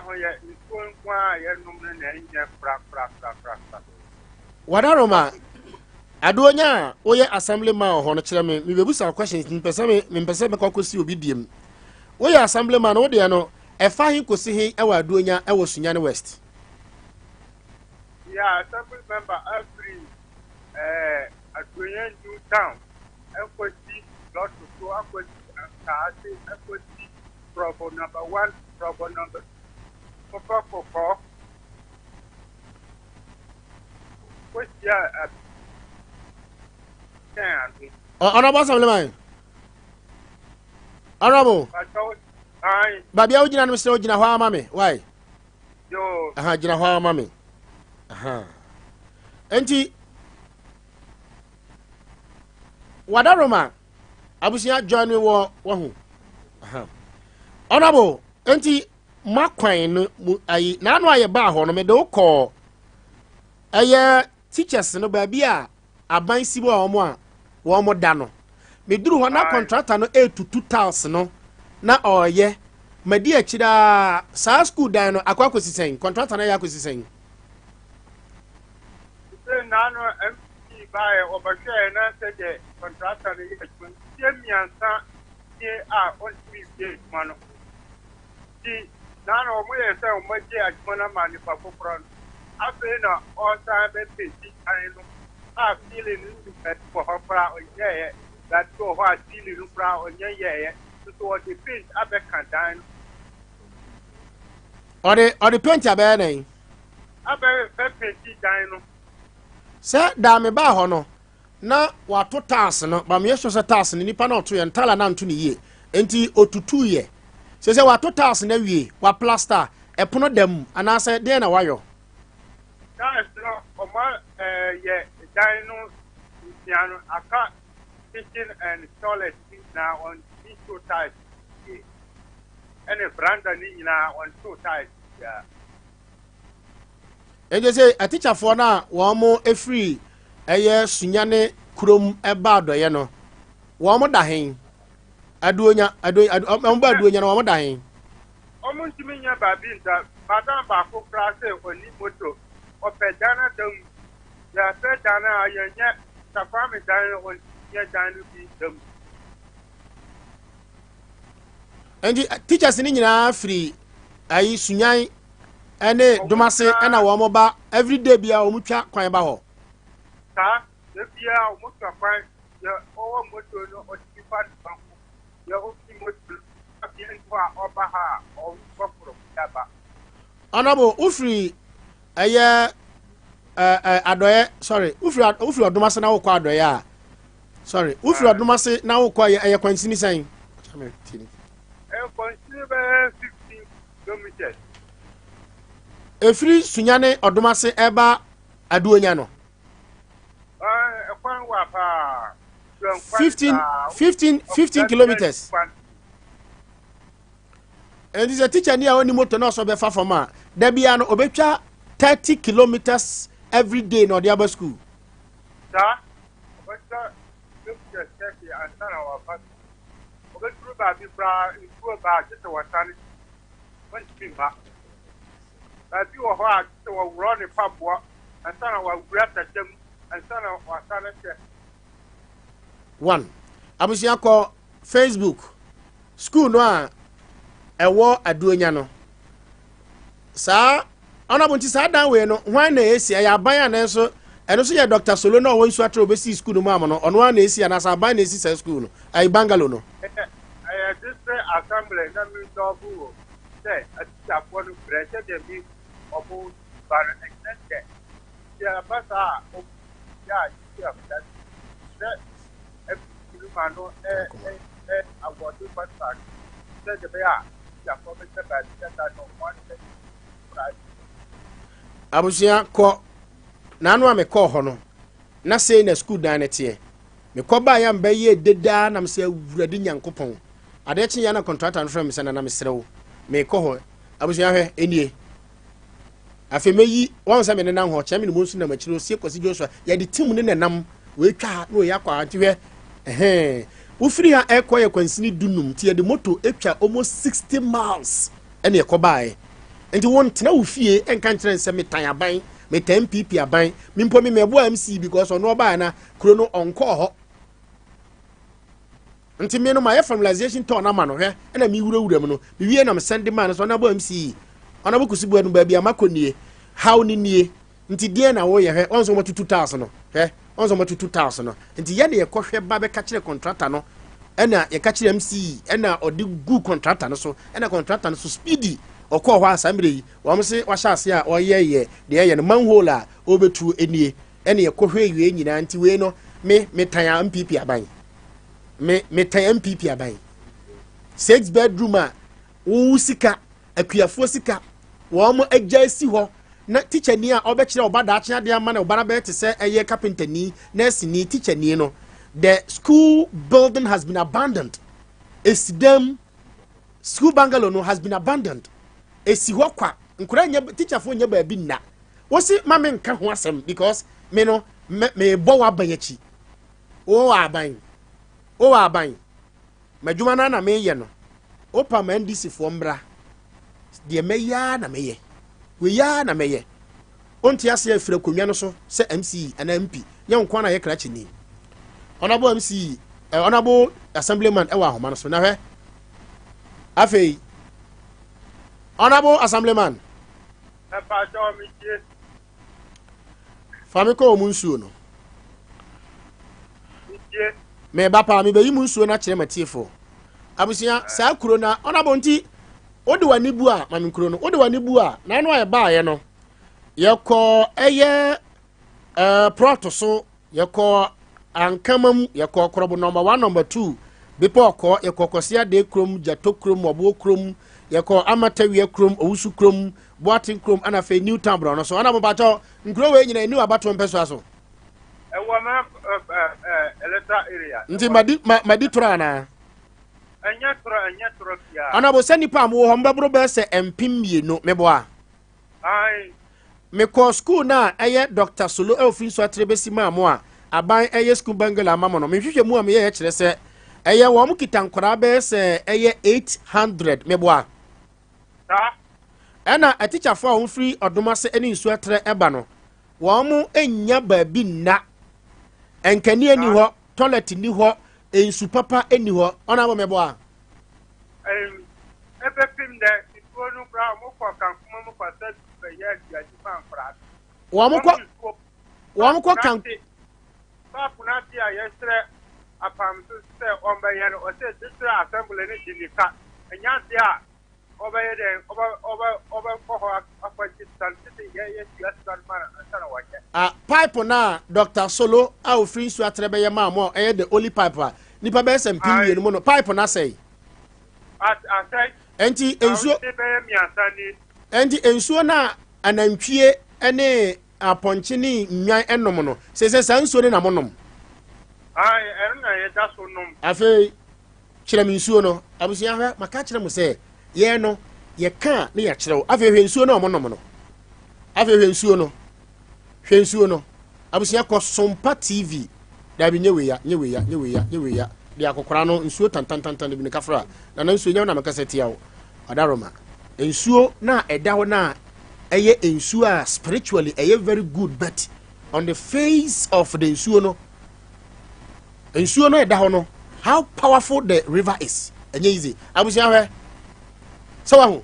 Ho yɛ, nsuo nko a yɛnom no na ɛnyɛ korakorakorakorakora. Wadaroma Aduonya a woyɛ assembly man wɔ hɔ no, kyerɛ me, mebɛbusa questions, mepɛ sɛ mempɛ sɛ mɛkɔ akɔsi obi diem. Woyɛ assembly man, wo deɛ no ɛfa he kɔsi he ɛwɔ Aduonya, ɛwɔ Sunyani West? Yɛ assembly member afiri Aduonya New Town ɛkɔsi Lɔto so, akɔsi Ankaase, ɛkɔsi Prɔbo number 1, Prɔbo number Kɔkɔ Kɔkɔɔ, kɔsia kyɛn ano. Honorable assembly man, honorable. Pakyɛw, ae. Baabi a wogyina no, mesrɛ wogyina hɔ ama me, why? Yo. Aha, gyina hɔ ama me. Aha, nti Wadaroma abusua, join me wɔ wahu. Aha, honorable, nti makwan no mu ayi n'ano a yɛbaa hɔ no, mede wo kɔɔ ɛyɛ teachers no baabi a aban si wɔ wɔn a wɔn da no. Meduru hɔ na contractor no etutu tiles no na ɔreyɛ madi akyire a saa school dan no akɔ akɔsi sɛn? Contractor no yɛ akɔsi sɛn? Sɛ naano MP baeɛ, ɔbɛhwɛɛ na sɛdeɛ contractor no yɛ adwuma, mfie 3 nie a ɔntumi wie adwuma no. Nti naano ɔmo yɛ sɛ ɔmo agye adwuma no ama nipa foforɔ no. Afei na ɔsan bɛpenti dan no a ceiling no ndu baabi wɔ hɔ koraa ɔnyɛɛyɛ, baabi wɔ hɔ a ceiling no koraa ɔnyɛ yɛɛyɛ, nso ɔde paint abɛka dan no. Ɔde paint abɛyɛ dɛn? Abɛ bɛpenti dan no. Sɛ daa me baa hɔ no na wato tiles no ba, meyɛ sure sɛ tiles no nipa na ɔto yɛ ntala na nto ne yie, nti otutu yɛ sɛ wato tiles no awie, wa plaster ɛpono da mu anaasɛ deɛ na wayɔ? Tiles no, ɔma yɛ dan no nsia no, aka kitchen and toilet ne nyinaa ɔntumi to tiles yie, ɛne veranda ne nyinaa ɔnto tiles biara. Nti sɛ atikyafoɔ no a wɔn mo efiri ɛyɛ Sunyane kurom ɛba Adɔyɛ no, wɔn mo da hen? Aduonya ado ado, wɔn ba Aduonya no, wɔn mo da hen? Ɔmo ntumi nyɛ baabi nta. Madam baako koraa sɛ ɔni moto, ɔpɛ dan ada mu. Yɛpɛ dan a yɛnyɛ Sakwame dan no, ɔntumi nyɛ dan no bi da mu. Nti teachers no nyinaa firi ayi Sunyan ɛne Ɔmo Domase ɛna wɔn mo ba everyday bia wɔn twa kwan ba hɔ? Saa da biara ɔmo twa kwan. Yɛ ɔwɔ moto no, ɔtumi fa ne banko. Yɛ ɔfi moto no afei nso a ɔba ha a, ɔbɛforo aba. Honorable, wofiri ɛyɛ ɛɛ ɛ Adɔyɛ, sorry, wofiri Ɔdomase na wokɔ Adɔyɛ a, sorry, wofiri Ɔdomase na wokɔ ɛyɛ kwansini sɛn? Ɛkɔnsini bɛyɛ 15 kilometres. Efiri Sunyane Ɔdomase ɛba Aduonya no? Ɛkwan wa paa. 15, 15, 15 kilometres. Nti sɛ teacher ni a ɔni moto na ɔsɔ bɛfa fam a, da bia no ɔbɛtwa 30 kilometres every day na ɔde aba school? Saa, ɔbɛtwa kilometres 30 ansa na waba. Ɔbɛduru baabi koraa, nsuo baa, gye sɛ wɔsane, wɔntumi mma. Baabi wɔ hɔ a, gye sɛ wɔworɔ ne paboa ansa na wawura tɛtɛ mu ansa na wasane hyɛ. One abusua, kɔ Facebook, school no a ɛwɔ Aduonya no saa. Ɔnabɔ, nti saa dan wei no, hwan na esi? Ɛyɛ aban a nanso ɛno nso yɛ Dr Solo na ɔwɔ nsu atoro obesi school no mu ama no, ɔno ara na esi anaasɛ aban na esi saa school no, ayi bungalow no? Ɛyɛ district assembly na mi dɔɔbo wɔ sɛ atikyafoɔ no brɛ sɛdeɛ mi ɔmo ba no ɛnyɛ dɛ, nti ɛba saa a, ɔmo yɛ a yɛsi akɔda sɛ ɛbi no ma no ɛ ɛ ɛ awɔde contract sɛdeɛ ɛbɛyɛ a atikyafoɔ bɛhyɛ baabi dada na ɔmo ahyɛ kora. Abusua, kɔ n'ano a mekɔɔ hɔ no na sei na school dan no teɛ. Mekɔ baa yɛ mbɛyɛ dedaa nam sɛ Awurade Nyankopɔn, adeɛ kye yɛ na contractor no frɛ me sɛ, "Nana, mesrɛ wo, mekɔ hɔ." Abusua, hwɛ, ɛnie. Afei mɛyi wɔn sɛ me nenam hɔ kyerɛ me ne mu nso nam akyire osie Kwasi Joshua, yɛde team ne nenam wɔatwa ha na wɔyɛ akɔ ha. Nti hwɛ, ɛhɛn, wofiri ha ɛkɔ yɛ kwansini 15, nti yɛde moto atwa almost 60 miles ɛne ɛkɔ baeɛ. Nti wontena wo fie nka nkyerɛ nsɛ metan aban, metan NPP aban. Me mpo me mɛboa MC because ɔno ɔbaa na kuro no ɔnkɔɔ hɔ. Nti me no mayɛ familiarization tour no ama no, hwɛ, ɛna mewurawura mu no, mewie na mesɛnde maa no sɛ ɔnabɔ MC, ɔnabɔ Kusi Boadu, baabi a makɔ nie, haw ne nie, nti deɛn na woyɛ? Hwɛ, wɔn nso wɔatutu tiles no, hwɛ, wɔn nso wɔatutu tiles no. Nti yɛ na yɛkɔhwɛ ba bɛka kyerɛ contractor no, ɛna yɛka kyerɛ MC, ɛna ɔde gu contractor no so, ɛna contractor no so speedy ɔkɔɔ hɔ a, saa mmerɛ yi wɔn se wahyɛ ase a ɔyɛ yɛ deɛ ɛyɛ no, manhole a ɔbɛtu nie, ɛna yɛkɔhwɛ wie nyinaa. Nti wei no, me metan a NPP aban, me metan NPP aban. Six bedroom a wowu sika, akuafoɔ sika, wɔn agya asi hɔ na teacher ni a ɔbɛkyerɛ ɔba daakye adeɛ ama na ɔba no bɛyɛ te sɛ ɛyɛ carpenter ni, nurse ni, teacher ni no, the school building has been abandoned. Esi dɛm school bungalow no has been abandoned, esi hɔ kwa, nkora nyɛ, teacherfoɔ nyɛ baabi nna. Wosi ma me nka ho asɛm because me no me mebɔ w'aban akyi. Wowɔ aban, wowɔ aban, m'adwuma no na meyɛ no. Wopa ma NDC foɔ mmra deɛ, mɛyɛ na mɛyɛ wei na mɛyɛ. Wonte ase afiri akonnwa no so sɛ MC anaa MP nyɛ nko na yɛ krakye ni. Honorable MC, honorable assemblyman ɛwɔ ahoma no so na hwɛ. Afei honorable assemblyman. Ɛpa mi tie. Fa me kɔ wɔn nsuo no. Mi tie. Mɛba paa, mebɛyi mu nsuo no akyerɛ matiefoɔ. Abusua, saa kuro na honorable, nti wode w'ani bu a, mame kuro no, wode w'ani bu a, n'ano a yɛbaeɛ no, yɛkɔ ɛyɛ prɔto so, yɛkɔ Ankama mu, yɛkɔ Korɔbo number 1, number 2, Bepɔ Ɔkɔ, yɛkɔ Kɔsi kurom, Gyato kurom, Ɔboɔ kurom, yɛkɔ Amatawia kurom, Owusu kurom, Boaten kurom, ɛna afei New Town borɔ no so. Ɔna mopakyɛw, nkuro wei nyina ɛni abatoɔ mpɛ so aso. Ɛwɔ ma electoral area. Nti madi ma madi toro anaa? Ɛnyɛ toro, ɛnyɛ toro biara. Ɔnabo sɛ nipa a mowɔ hɔ mbɛboro bɛyɛ sɛ 2000, meboa? Ayi. Mekɔ school no a ɛyɛ Dr Solo ɛwɔ firi nso atere bɛsi maa mo a aban ɛyɛ school bungalow ama mo no, mehwehwɛ mu a meyɛyɛ kyerɛ sɛ ɛyɛ wɔn kita nkwadaa bɛyɛ sɛ ɛyɛ 800, meboa? Saa. Ɛna atikyafoɔ a wɔfiri Ɔdom ase ne nsuo atrɛ ɛba no, wɔn mo nya baabi nna, nkanea ni hɔ, toilet ni hɔ, nsu papa ni hɔ. Ɔna abɔ mɛboa? Ɛbɛpem dɛ nsuo no koraa, wɔn kɔ Kankoma mu kɔ sɛ bɛyɛ aduane ma nkwadaa. Wɔn kɔ kan. Paapa n'ate a yɛsrɛ apam so sɛ ɔmbɛyɛ no, ɔsɛ district assembly no di nika ɛnya ade a ɔbɛyɛ dɛ ɔbɛ ɔbɛ ɔbɛkɔ hɔ akɔgye sika no tete yɛyɛ sua sika no ma no ansa na wɔnyɛ. A pipe na Dr Solo a ofiri nsuo atrɛ bɛyɛ maa mo a ɛyɛ the only pipe a nipa bɛyɛ sɛ 2000 mu no, pipe na asɛe? Asɛe. Nti nsuo na bɛyɛ 3 ni. Nti nsuo na anantwie ne apɔnkye ne nnwan nom no, sɛ saa nsuo no na mo nom? Ayi, ɛno na yɛda so nom. Afei kyerɛ me nsuo no. Abusua, hwɛ, maka kyerɛ mo sɛ yɛn no yɛka ne yɛkyerɛ wo. Afei hwɛ nsuo no a ɔmo nom no. Afei hwɛ nsuo no, hwɛ nsuo no. Abusua, kɔ Sompa TV. Dabi, nye wei ya, nye wei ya, nye wei ya, nye wei ya de akɔkora no nsuo tantantantan bi ne kafra na na nsuo nyɛ na mekasa tia wo. Ɔdaroma nsuo na ɛda hɔ na ɛyɛ nsuo a spiritually ɛyɛ very good, but on the face of the nsuo no, nsuo no ɛda hɔ no, how powerful the river is, ɛnyɛ easy. Abusua, hwɛ sɛ wahu.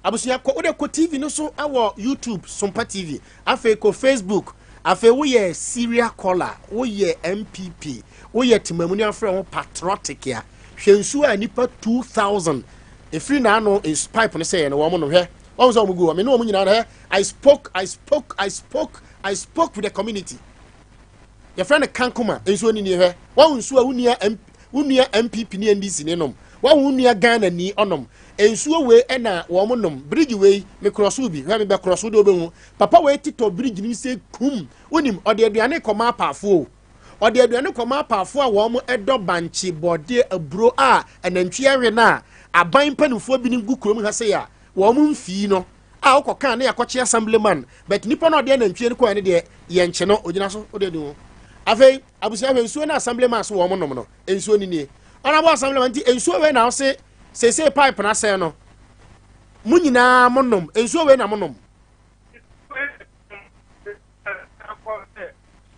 Abusua, kɔ, wode kɔ TV no so ɛwɔ YouTube, Sompa TV. Afei kɔ Facebook. Afei woyɛ serial caller, woyɛ NPP, woyɛ temamuni, afrɛ ho patriotic a, hwɛ nsuo a nipa 2000 ɛfiri n'ano pipe no sɛ yɛ no wɔn no. Hwɛ, wɔn sɛ wɔn gu hɔ, me ne wɔn nyinaa no. Hwɛ, I spoke, I spoke, I spoke, I spoke with the community. Yɛfrɛ no Kankoma nsuo ni nie. Hwɛ, wɔn nsuo a wo nua NPP ne NDC ne nom, wɔn wo nua Ghana ni ɔnom nsuo wei ɛna wɔn nom. Bridge wei mekorɔ so bi, hwɛ, mebɛkorɔ so de wobɛhu papa wei titɔ bridge ni sɛ kum. Wonim ɔde aduane kɔma apaafoɔ o, ɔde aduane kɔma apaafoɔ a wɔn ɛdɔ bankye, bɔdeɛ, aburo a anantwie awe no a aban mpanimfoɔ bi gu kurom ha sɛ a wɔn mfii no a wokɔ kan ne yɛakɔkye assemblyman, but nipa no ɔde anantwie no kɔɛ no deɛ, yɛnkye no, ogyina so wode adi ho. Afei abusua, hwɛ nsuo no assemblyman so wɔn nom no, nsuo no nie. Ɔnabɔ assemblyman, nti nsuo wei na ɔse seesei pipe no asɛn no. Mo nyinaa mo nom nsuo wei na mo nom. Kɔ sɛ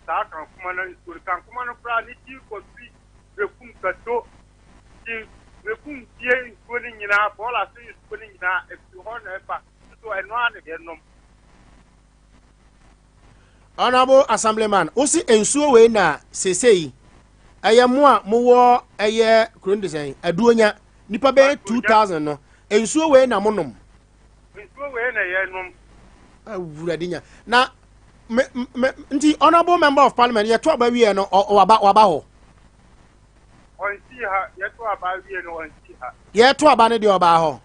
saa kankoma no nsuo no kankoma no koraa ne ti kɔ fi rekum kato ti rekum fie nsuo no nyinaa bɔɔla so nsuo no nyinaa efiri hɔ na ɛba nso ɛno ara na yɛnom. Honourable Assemblyman, wosi nsuo wei na seesei ɛyɛ mo a mowɔ ɛyɛ kuro no de sɛn aduonya nipa bɛyɛ 2000 no nsuo wei na monom. Nsuo wei na yɛnom. Awurade nya na me me nti honourable member of parliament yɛto aba wie no waba waba hɔ. Ɔnsi ha yɛto aba wie no ɔnsi ha. Yɛto aba no deɛ ɔbaa hɔ.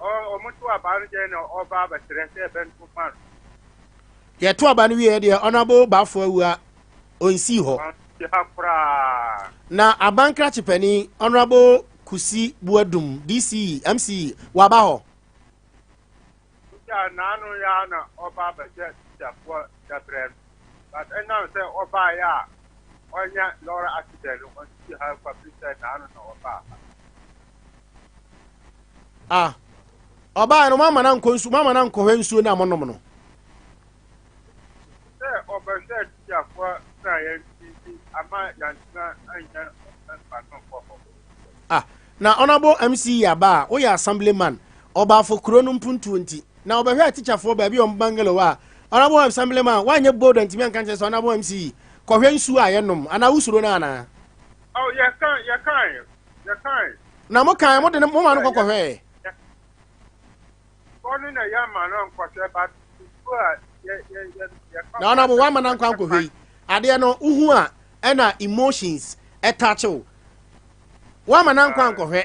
Ɔmo to aba no deɛ na ɔba abɛkyerɛ sɛ ɛbɛnto ma no. Yɛto aba no wie deɛ honourable Bafo Awua ɔnsii hɔ. Ɔnsi ha koraa. Na aban krakye panin honourable Kusi Buadum DCE MCE waba hɔ. Nti naano ya na ɔba abɛhyɛ tikyafoɔ dabrɛ no but ɛnam sɛ ɔbaeɛ a ɔnya lɔre accident no ɔnsi ha kɔpem sɛ naano na ɔbaa ha. Ah, ɔbaa no mama na nkɔ nsu mama na nkɔhwɛ nsuo no a monom no. Sɛ ɔbɛhwɛ tikyafoɔ na yɛn ti ama yɛntena anyɛ mfa no nkɔ hɔ. Ah, na honourable MC aba a woyɛ assemblyman ɔbaafo kuro no mpuntuo nti na ɔbɛhwɛ tikyafoɔ baabi a ɔmo bungalow a honourable assemblyman woanyɛ bold antumi anka nkyerɛ sɛ honourable MC kɔhwɛ nsuo a yɛnom anaa wosuro no anaa? Oh, yɛka yɛkae yɛkae. Na mo kan mo de ne mo ma no kɔkɔhwɛ. Ɔno na yɛama no nkɔhwɛ but nsuo a yɛ yɛ yɛ yɛka. Na honourable woama no ankɔ ankɔhwɛ yi adeɛ no wohu a ɛna emotions ɛtakye wo woama no ankɔ ankɔhwɛ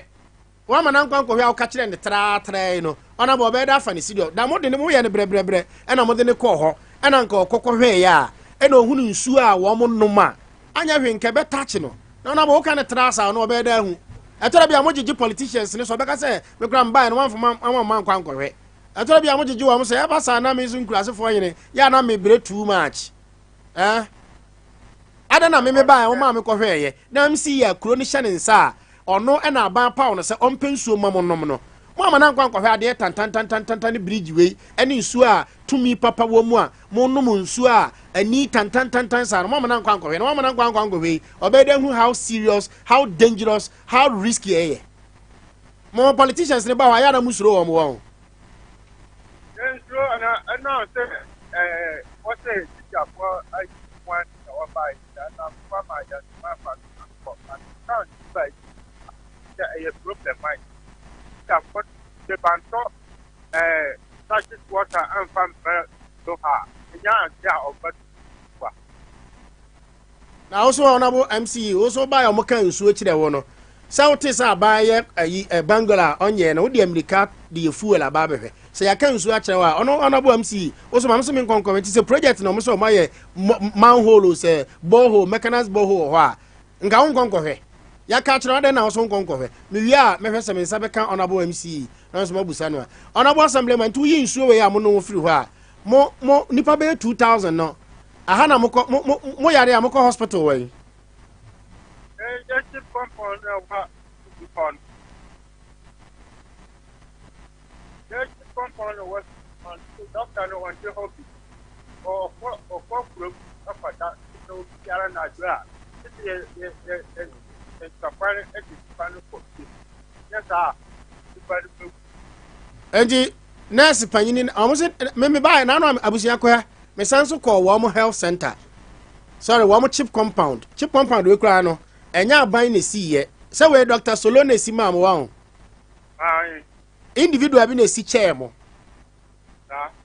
woama no ankɔ ankɔhwɛ a woka kyerɛ ne tratra yi no honourable ɔbɛyɛ da afa ne serious da mode ne moyɛ no brɛbrɛbrɛ ɛna mode ne kɔɔ hɔ ɛna nka ɔkɔkɔhwɛeɛ a ɛna ɔhunu nsuo a wɔn nom a anyɛ hwee nka ɛbɛtakye no na honourable woka ne tra saa no ɔbɛyɛ da ahu ɛtɔrɔ bi a mogyegye politicians ne so ɔbɛka sɛ mekora mbaeɛ no wamfa ma ma nkɔ ankɔhwɛ ɛtɔrɔ bi a mogyegye wɔn sɛ ɛba saa na me nso nkurasefoɔ yene yɛ a na mebrɛ too much eh? Adɛn na meme baeɛ wɔmaa me kɔhwɛeɛ na MC yɛ kuro no hyɛ ne nsa a ɔno ɛna aban paw no sɛ ɔmpɛ nsuo ma mo nom no mo ama no ankɔ ankɔhwɛ adeɛ tantantantantan ne bridge wei ɛne nsuo a tumi papa wɔ mu a monom nsuo a ani tantantantan saa no mo ama no ankɔ ankɔhwɛ na mo ama no ankɔ ankɔ ankɔhwɛ yi ɔbɛyɛ dɛ hu how serious, how dangerous, how risky ɛyɛ. Mo politicians ne ba hɔ ayɛ na mo suro wɔn wɔn. Yɛnsuro ana ɛnam sɛ ɛɛ wɔsɛ tikyafoɔ ayi wɔn na wɔba yi na wɔama yɛntoma afa no akɔ but town ba yi sɛ ɛyɛ problem ma yi tikyafoɔ de bantɔ ɛɛ sachet water amfa mbrɛ do ha ɛnya ade a ɔba wa. Na wo so honorable MC wo so ba yɛ ɔmo ka nsuo kyerɛ wo no sɛ wote sɛ aban yɛ ayi ɛ bangala a ɔnyɛ no wode amirika de yɛ fuel aba abɛhwɛ sɛ yɛaka nsuo akyerɛ wo a ɔno honorable MC wo so ma me so me nkɔnkɔm nti sɛ project na ɔmo sɛ ɔmo ayɛ manhole sɛ borehole mechanized borehole wɔ hɔ a nka wo nkɔnkɔhwɛ yɛaka akyerɛ wo adɛn na wo so nkɔnkɔhwɛ mewie a mɛhwɛ sɛ me nsa bɛka honorable MC na nso mabusa no a honorable assemblyman nti woyi nsuo wei a mo no firi hɔ a mo mo nipa bɛyɛ 2000 no aha na mokɔ mo mo mo yare a mokɔ hospital wɔ yi. Yɛkye pɔmpɔn na ɛwɔ hɔ no. Yɛkye pɔmpɔn na ɛwɔ hɔ no. Dɔkta no ɔnte hɔ bi. Ɔkɔ ɔkɔ kurom ɛkɔda sɛ obi biara na adwo a tete yɛ yɛ yɛ yɛ ntɔkwa no de nipa no kɔ fie. Nyɛ saa nipa no bɛwu. Nti nurse panyin ɔmo sɛ me me baa n'ano abusua kɔ ha mesan so kɔɔ wɔn health center, sorry, wɔn chip compound. Chip compound wei koraa no ɛnyɛ aban na esi yɛ sɛ wei Dr. Solo na esi maa mo wɔn individual bi na esi kyɛɛ mo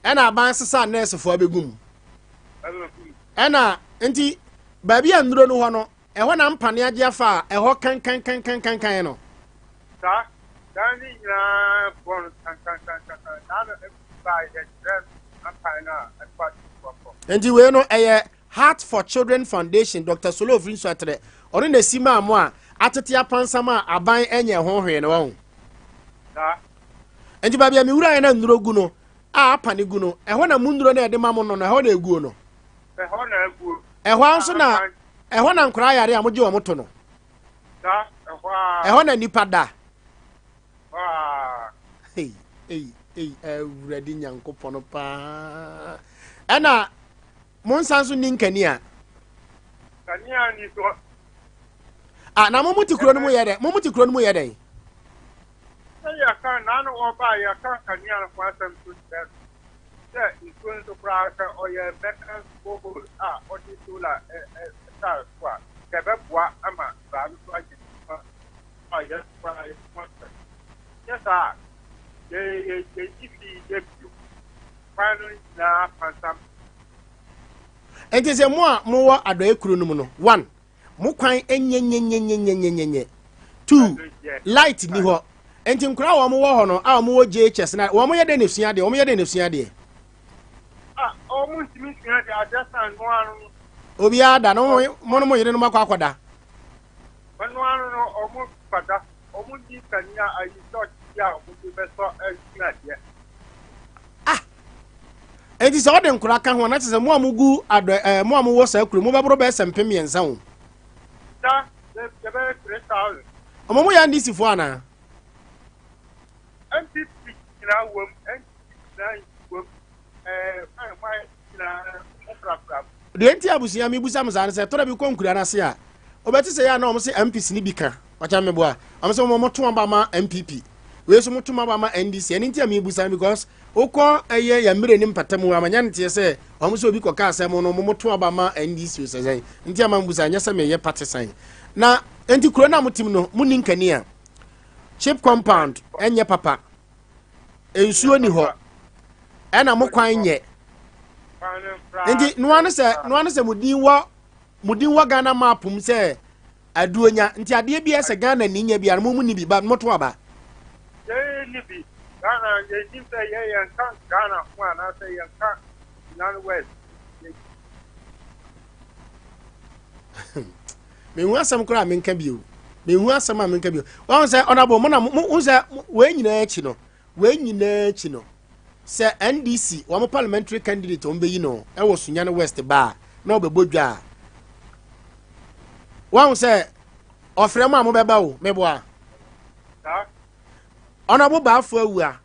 ɛna aban sesa nurse foɔ abɛgu mu ɛna nti baabi a nnuro no hɔ no ɛhɔ na mpane agye afa a ɛhɔ kankankankankankan no. Saa dan ne nyinaa bɔ no kankankankankan naa no ba yɛkyerɛ ampan no a ɛfa kɔkɔ. Nti wei no ɛyɛ Heart for Children Foundation, Dr. Solo ofiri nso atrɛ ɔno na esi maa mo a atete apansam a aban ɛnyɛ ho hwee no wɔn. Nti baabi a mewura yɛ na nnuro gu no a apane gu no ɛhɔ na mu nnuro no a yɛde ma mo no no ɛhɔ na eguo no. Ɛhɔ na eguo. Ɛhɔ nso na ɛhɔ na nkoraa yare a mogye wɔn to no. Saa ɛhɔ a. Ɛhɔ na nipa da. Ei, ei, ei, Awurade Nyankopɔn paa. Ɛna mo nsa nso ni nkanea. Kanea ni so. Ah, na mo mo te kuro no mu yɛ dɛ? Mo mo te kuro no mu yɛ dɛn? Sɛ yɛka n'ano ɔba a yɛka kanea no ho asɛm so kyerɛ no sɛ nsuo nso koraa sɛ ɔyɛ mɛka borehole a ɔde solar ɛtaa so a, sɛ ɛbɛboa ama baa no so ayɛ adwuma a yɛn koraa yɛ ho asɛm. Nyɛ saa a, yɛnni fii yɛ bio. Kwan no nyinaa apansam. Nti sɛ mo a mowɔ adɔe kuro no mu no, one, mo kwan nyenyenyenyenyenyenye, two, light ni hɔ. Nti nkora a wɔn wɔ hɔ no a wɔn wɔ JHS na wɔn yɛ dɛn na esua adeɛ? Wɔn yɛ dɛn na esua adeɛ? Ah, wɔn ntumi sua adeɛ, adeɛ san no ano no. Obiara da no, mo no mo yere no mo akɔ akɔda. Ɛno ano no, wɔn fada, wɔn nni kanea ayi tɔɔkye bi a wɔn de bɛsɔ asua adeɛ. Ah! Enti sɛ ɔde nkora ka ho a, na kyerɛ sɛ mo a mogu adɔ ɛɛ mo a mowɔ saa kuro mo bɛboro bɛyɛ sɛ 3000 o. Da, yɛbɛyɛ 3000. Ɔmo mo yɛ NDC foɔ anaa? NPP nyinaa wom, NDC nyinaa wom, ɛɛ hwan hwan nyinaa mo frafra mu. Deɛ nti abusua mebusa mo saa no sɛ tɔrɔ bi kɔ nkura no ase a wobɛte sɛ yɛ a na wɔn se MPs no bi ka wakyɛ meboa wɔn sɛ wɔn to aba ma MPP wei so mo to aba ma NDC ɛno nti a mebusa no because wokɔ ɛyɛ yɛn mmerɛ ne mpata mu amanya no teɛ sɛ wɔn sɛ obi kɔka asɛm no mo to aba ma NDC sɛ sɛn nti ama mebusa nyɛ sɛ meyɛ party sign na nti kuro no a motim no mo ni nkanea chip compound ɛnyɛ papa nsuo ni hɔ ɛna mo kwan nyɛ nti noa no sɛ noa no sɛ mo din wɔ mo din wɔ Ghana map mu sɛ aduonya nti adeɛ bi ɛsɛ Ghana ni nya bi a mo mu ni bi ba mo to aba. Yɛn ni bi Ghana yɛn nim sɛ yɛ yɛn ka Ghana ho anaasɛ yɛn ka Sunyani West. Mehu asɛm koraa menka bio mehu asɛm a menka bio wɔn sɛ ɔnabɔ mo na mo mo sɛ wei nyinaa akyi no wei nyinaa akyi no sɛ NDC wɔn parliamentary candidate wɔn bɛyi no ɛwɔ Sunyani West baa na ɔbɛbɔ dwa a wɔn sɛ ɔfrɛ mo a mobɛba o meboa ɔnabɔ baafo awu a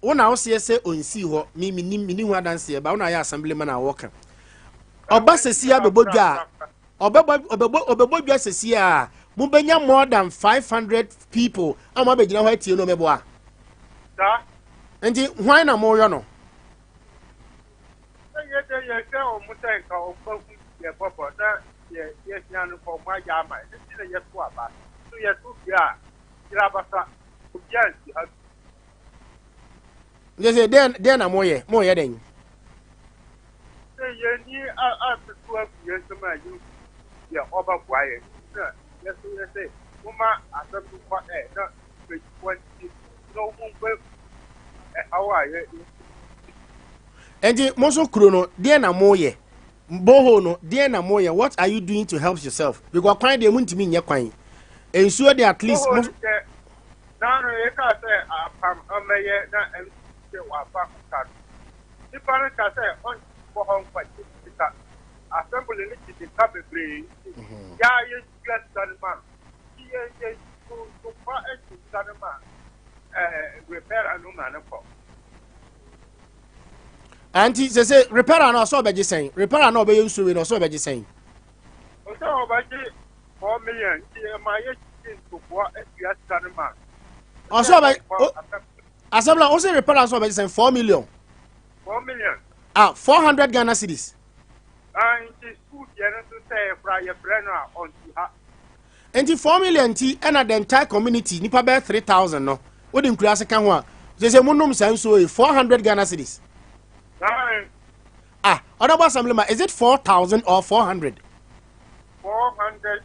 wo na woseɛ sɛ ɔnsii hɔ me menim menni ho adanseɛ ba wo na ayɛ assembly man a wɔka ɔba sɛsi abɛbɔ dwa a ɔbɛbɔ ɔbɛbɔ ɔbɛbɔ dwa sɛsi a mobɛnya more than 500 people a mo abɛgyina hɔ atie no mɛboa nti hwan na moyɔ no. Yɛ dɛ yɛhwɛ ɔmo sɛ nka ɔmo bɛhu yɛ bɔbɔ na yɛ yɛhia no nka ɔmo ayɛ ama yɛ nti na yɛto aba so yɛto wie a yɛrɛ abasa obiara nsi ha bi. Nti sɛ dɛn dɛn na moyɛ moyɛ dɛn. Sɛ yɛni atoto agu yɛn nsam a yɛhu deɛ ɔbɛboa yɛn na yɛso yɛ sɛ moma asɛm no nkɔ ɛ na mpanyinfoɔ nti na wɔn mbɛ ɛhaw a yɛ. Nti mo nso kuro no deɛ na moyɛ borehole no deɛ na moyɛ, what are you doing to help yourself? Because kwan deɛ muntumi nyɛ kwan, nsuo deɛ at least mo. Naano yɛkaa sɛ apam ɔmmɛyɛ na MC sɛ wafa ho ka no, nipa no ka sɛ ɔnkɔ hɔ nkɔgye sika. Assembly no gye sika bebree nti yaa yɛtua sika no ma no. Nti yɛ yɛ yɛkɔ gye sika no ma ɛɛ repairer no ma no kɔ. Nti sɛ sɛ repairer no ɔsɛ ɔbɛgye sɛn? Repairer no ɔbɛyɛ nsuo wei no ɔsɛ ɔbɛgye sɛn? Ɔsɛ ɔbɛgye 4 million nti ɛma yɛgye ntoboa atua sika no ma. Ɔsɛ ɔbɛ asɛm la ɔsɛ repairer sɛ ɔbɛgye sɛn, 4 million? 4 million. Ah, 400 Ghana cedis. Ah, nti school deɛ no nso sɛ yɛkora yɛfrɛ no a ɔnti ha. Nti 4 million nti ɛna the entire community nipa bɛyɛ 3000 no wode nkura ase ka ho a sɛ sɛ monom saa nsuo yi 400 Ghana cedis. Ah, honorable assemblyman, is it 4000 or 400? 400.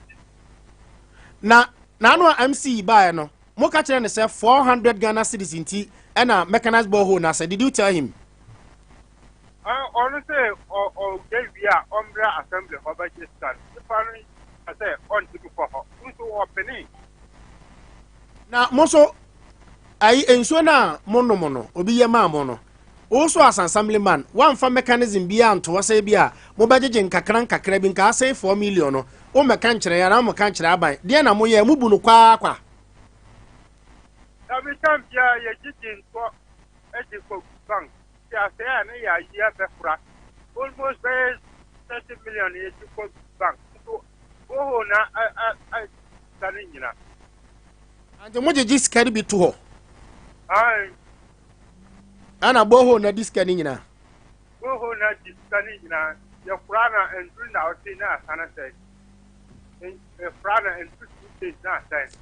Na n'ano a MC baeɛ no moka kyerɛ ne sɛ 400 Ghana cedis nti ɛna mechanized borehole na sɛ did you tell him? Ɔno sɛ ɔyɛ wie a ɔmbrɛ assembly hɔ bɛgye sika no, nipa no sɛ ɔntumi kɔ hɔ nso ɔpene. Na mo nso ayi nsuo no a monom no obi yɛ maa mo no also as assemblyman wamfa mechanism bi anto hɔ sɛ bi a mobɛgyegye nkakra nkakra bi nka asɛe 4 million no wommɛka nkyerɛ yɛn anaa mommɛka nkyerɛ aban deɛ na moyɛ mubu no kwaakwa. Dabi tam biara yɛgyegye ntɔ de kɔ bank nti asɛe a na yɛayi abɛkora almost bɛyɛ 30 million yɛgye kɔ bank nso borehole na sika no nyina. Nti mogyegye sika no bi to hɔ? Ae. Ɛna borehole na di sika no nyina? Borehole na di sika no nyina yɛkora na nduru na ɔte na asane sɛe yɛkora na nduru 2 days na asɛe.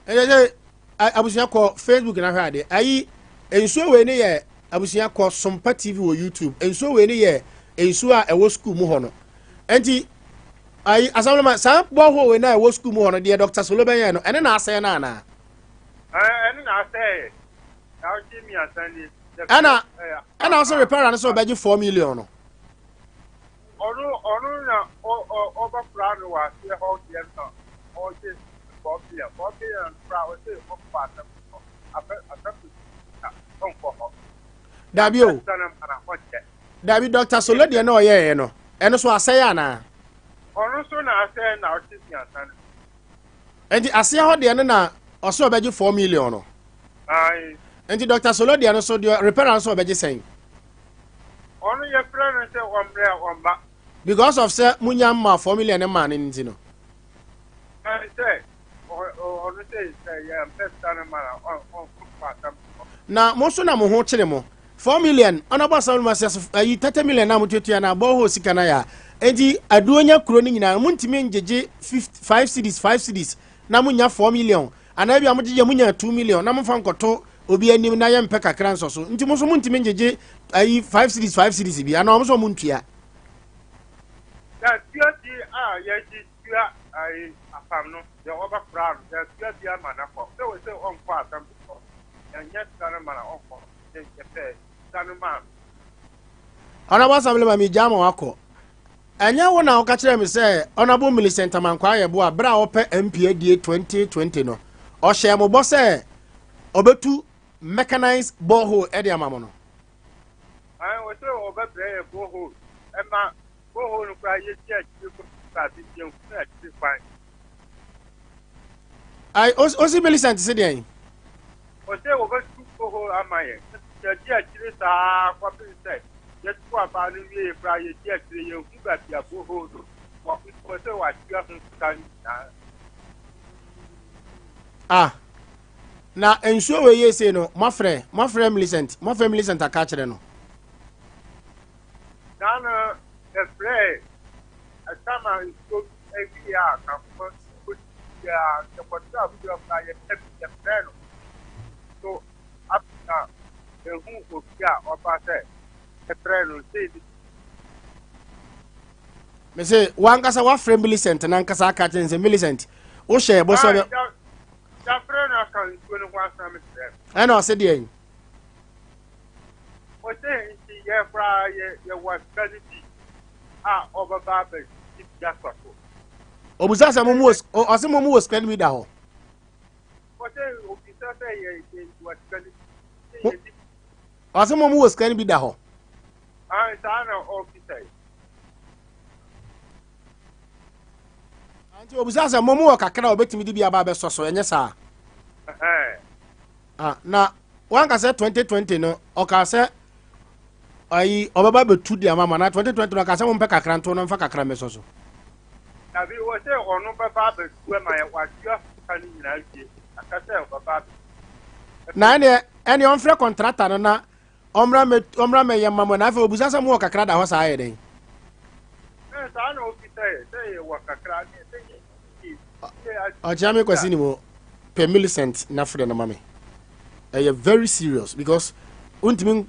Ɛyɛ sɛ abusua kɔ Facebook na hwɛ adeɛ. Ayi nsuo wei ne yɛ abusua kɔ Sompa TV wɔ YouTube. Nsuo wei ne yɛ nsuo a ɛwɔ sukuu mu hɔ no. Nti ayi asamlema saa bɔhɔ wei na ɛwɔ sukuu mu hɔ no deɛ Dr. Solo bɛyɛ no ɛne na asɛe no anaa? Ɛne na asɛe. Na ɔgye mmiɛnsa ni. Ɛna ɛna ɔsɛ repair no sɛ ɔbɛgye 4 million no. Ɔno ɔno na ɔbɛkora no wɔ aseɛ hɔ deɛ no na ɔgye 4 million 4 million koraa ɔsɛ ɔkɔ asɛm hɔ afɛ asɛm na ɔnkɔ hɔ. Dabi o. Dabi Dr. Solo deɛ na ɔyɛɛ no ɛno so asɛe anaa? Ɔno nso na asɛe na ɔgye mmiɛnsa no. Nti aseɛ hɔ deɛ no na ɔsɛ ɔbɛgye 4 million no. Ayi. Nti Dr. Solo deɛ no so deɛ repair nso ɔbɛgye sɛn? Ɔno yɛfrɛ no sɛ ɔmmerɛ a ɔmba. Because of sɛ munya mma 4 million ne maa no nti no. Ɛn sɛ ɔno sɛ yɛmpɛ sika no ma na ɔnkɔ asɛm hɔ. Na mo nso na mo ho kyere mo 4 million ɔna bɔ asɛm no ma sɛ ayi 30 million na mo tuatua na bɔhɔ sika na yɛ a nti aduo nya kuro no nyinaa mo ntumi ngyegye 5 cedis 5 cedis na mo nya 4 million anaa bi a mo gyegye mo nya 2 million na mo fa nkɔto obi anim na yɛ mpɛ kakra nsɔ so nti mo nso mo ntumi ngyegye ayi 5 cedis 5 cedis bi anaa ɔmo nso ɔmo ntua. Yɛatua bi a yɛgye tua ayi apam no deɛ ɔbɛkora no yɛatua bi ama no kɔ sɛ wɔ sɛ ɔnkɔ asɛm hɔ yɛnyɛ sika no ma na ɔnkɔ yɛpɛ sika no ma no. Honorable Assemblyman mi gya ma wakɔ. Ɛnyɛ wo na woka kyerɛ me sɛ Honorable Millicent Amankwa Ayɛbo a berɛ a wɔpɛ MP adie 2020 no ɔhyɛ mo bɔ sɛ ɔbɛtu mechanized borehole ɛde ama mo no? Ayi wɔ sɛ ɔbɛbrɛ yɛ borehole ɛma borehole no koraa yɛdi akyire kɔ baasi yɛnhunu akyire kwan. Ayi osi Millicent se deɛn? Ɔsɛ wɔbɛtu borehole ama yɛn yɛdi akyire saa kɔpem sɛ yɛtu aba no wie koraa yɛdi akyire yɛnhu baabi a borehole no wɔ wɔ sɛ wɔatua ho sika nyinaa. Ah, na nsuo wei yɛ sei no moafrɛ Millicent aka kyerɛ no? Naa no yɛfrɛ ɛsama nsuo awie a kakoma a yɛkɔtena abuua koraa yɛpɛ bi yɛfrɛ no so afei ehu obi a ɔba sɛ yɛfrɛ no sei bi. Me se wankasa wafrɛ Millicent nankasa aka kyerɛ no sɛ Millicent wohyɛ bɔ sɛ ɔbɛ Yɛafrɛ no aka nsuo no ho asɛm kyerɛ no. Ɛna ɔse deɛn? Ɔsɛ nti yɛ koraa yɛ yɛwɔ sika no bi a ɔbɛba abɛgye bi asɔ so. Obusa sɛ mo mu wɔ ɔse mo mu wɔ sika no bi da hɔ? Ɔsɛ obisa sɛ yɛ yɛwɔ sika no bi sɛ yɛdi. Ɔse mo mu wɔ sika no bi da hɔ? Ah, saa na ɔbisa yi. Nti obusa sɛ mo mu wɔ kakra a obetumi de bi aba abɛsɔ so ɛnyɛ saa? Ɛhɛn. Ah, na wanka sɛ 2020 no ɔka sɛ ayi ɔbɛba bɛtu de ama mo na 2020 no ɔka sɛ mompɛ kakra nto no mfa kakra mmɛsɔ so? Dabi, wɔ sɛ ɔno bɛba abɛtu ama yɛ watua sika no nyinaa wie aka sɛ ɔbɛba abɛtu. Na ɛneɛ ɔmfrɛ contractor no na ɔmmra mɛyɛ ma mo na afei obusa sɛ mowɔ kakra da hɔ saa yɛ dɛn? Ɛ saa na obisa yɛ sɛ yɛwɔ kakra ne sɛ yɛ Ɔkyea me kwasi ni mu pɛ Millicent na frɛ no ma me. Ɛyɛ very serious because wontumi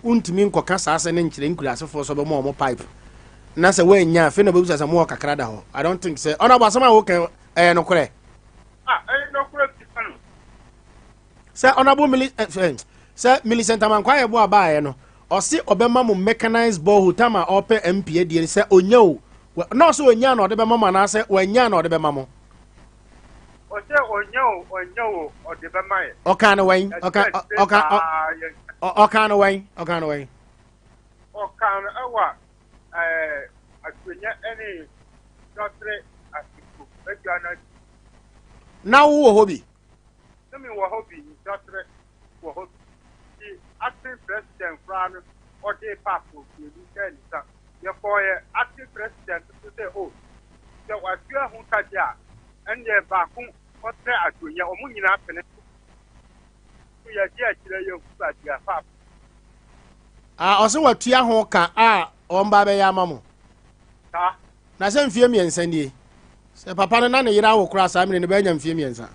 nkɔka saa sɛ ne nkyerɛ nkurasefoɔ sɛ ɔbɛma ɔmo pipe na sɛ woanya afei na ɔbɛbusa sɛ mowɔ kakra da hɔ. I don't think sɛ ɔno abɔ asɛm a woka ɛyɛ nokorɛ. Ah, ɛyɛ nokorɛ bisa no. Sɛ ɔnabo mili ɛ sɛ Millicent Amankwa ayɛ bo abaayɛ no ɔse ɔbɛma mo mechanized borehole tam a ɔpɛ MP adie no sɛ onya o na ɔsɛ onya na ɔde bɛma mo anaasɛ wanya na ɔde bɛma mo? Ɔsɛ ɔnya o ɔnya o ɔde bɛma yɛ. Ɔka no wɛn? Ɔka ɔka ɔka no wɛn? Ɔka no wɛn? Ɔka no ɛwɔ atuanya ɛne dɔtere asefo adwa no. Na wowɔ hɔ bi? Ne me wɔ hɔ bi, nkyerɛkyerɛ wɔ hɔ bi. Nti acting president koraa no ɔde paapɔ mmienu hyɛɛ ne nsa. Yɛkɔɔyɛ acting president nso sɛ o, sɛ watua ho ka deɛ a, ɛnneɛ baako ɔtrɛ adonyɛ, wɔn nyinaa pene so. So yɛgye akyirɛ yɛhu baabi a paapɔ. Ah, ɔsɛ watua ho ka a wɔn ba bɛyɛ ama mo. Saa. Na sɛ mfie 3 nie. Sɛ papa no na ne yere awo koraa saa mmerɛ no bɛnya mfie 3.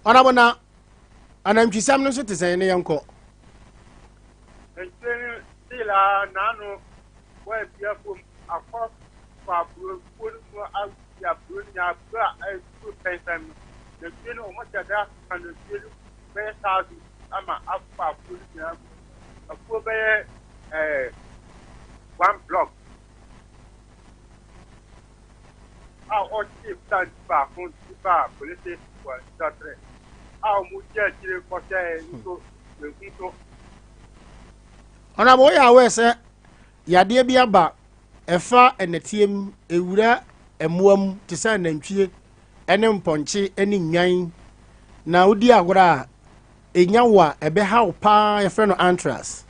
Ɔnabo na anantwisɛm no nso te sɛn ne yɛnkɔ. Nantwie no still a n'ano wɔabia fam akɔ kɔ aburofuo no mu awi aburo no nyinaa, aburo a ɛgu pɛnsɛn no. Nantwie no wɔn hyɛ da ka nantwie no bɛyɛ 1,000 ama akɔ aburofuo no nyinaa mu. Afuo bɛyɛ 1 block a ɔkye plant baako de ba polisi wɔ nsatere a wɔn gye akyire kɔhyɛ nso ehu so. Ɔnabɔ woyɛ awɛ sɛ yadeɛ bi aba ɛfa ɛnɛteɛ mu ewura mmoa mu te sɛ nantwie ɛne mpɔnkye ɛne nnwan na wodi agorɔ a enya wo a ɛbɛha wo paa, yɛfrɛ no anthrax.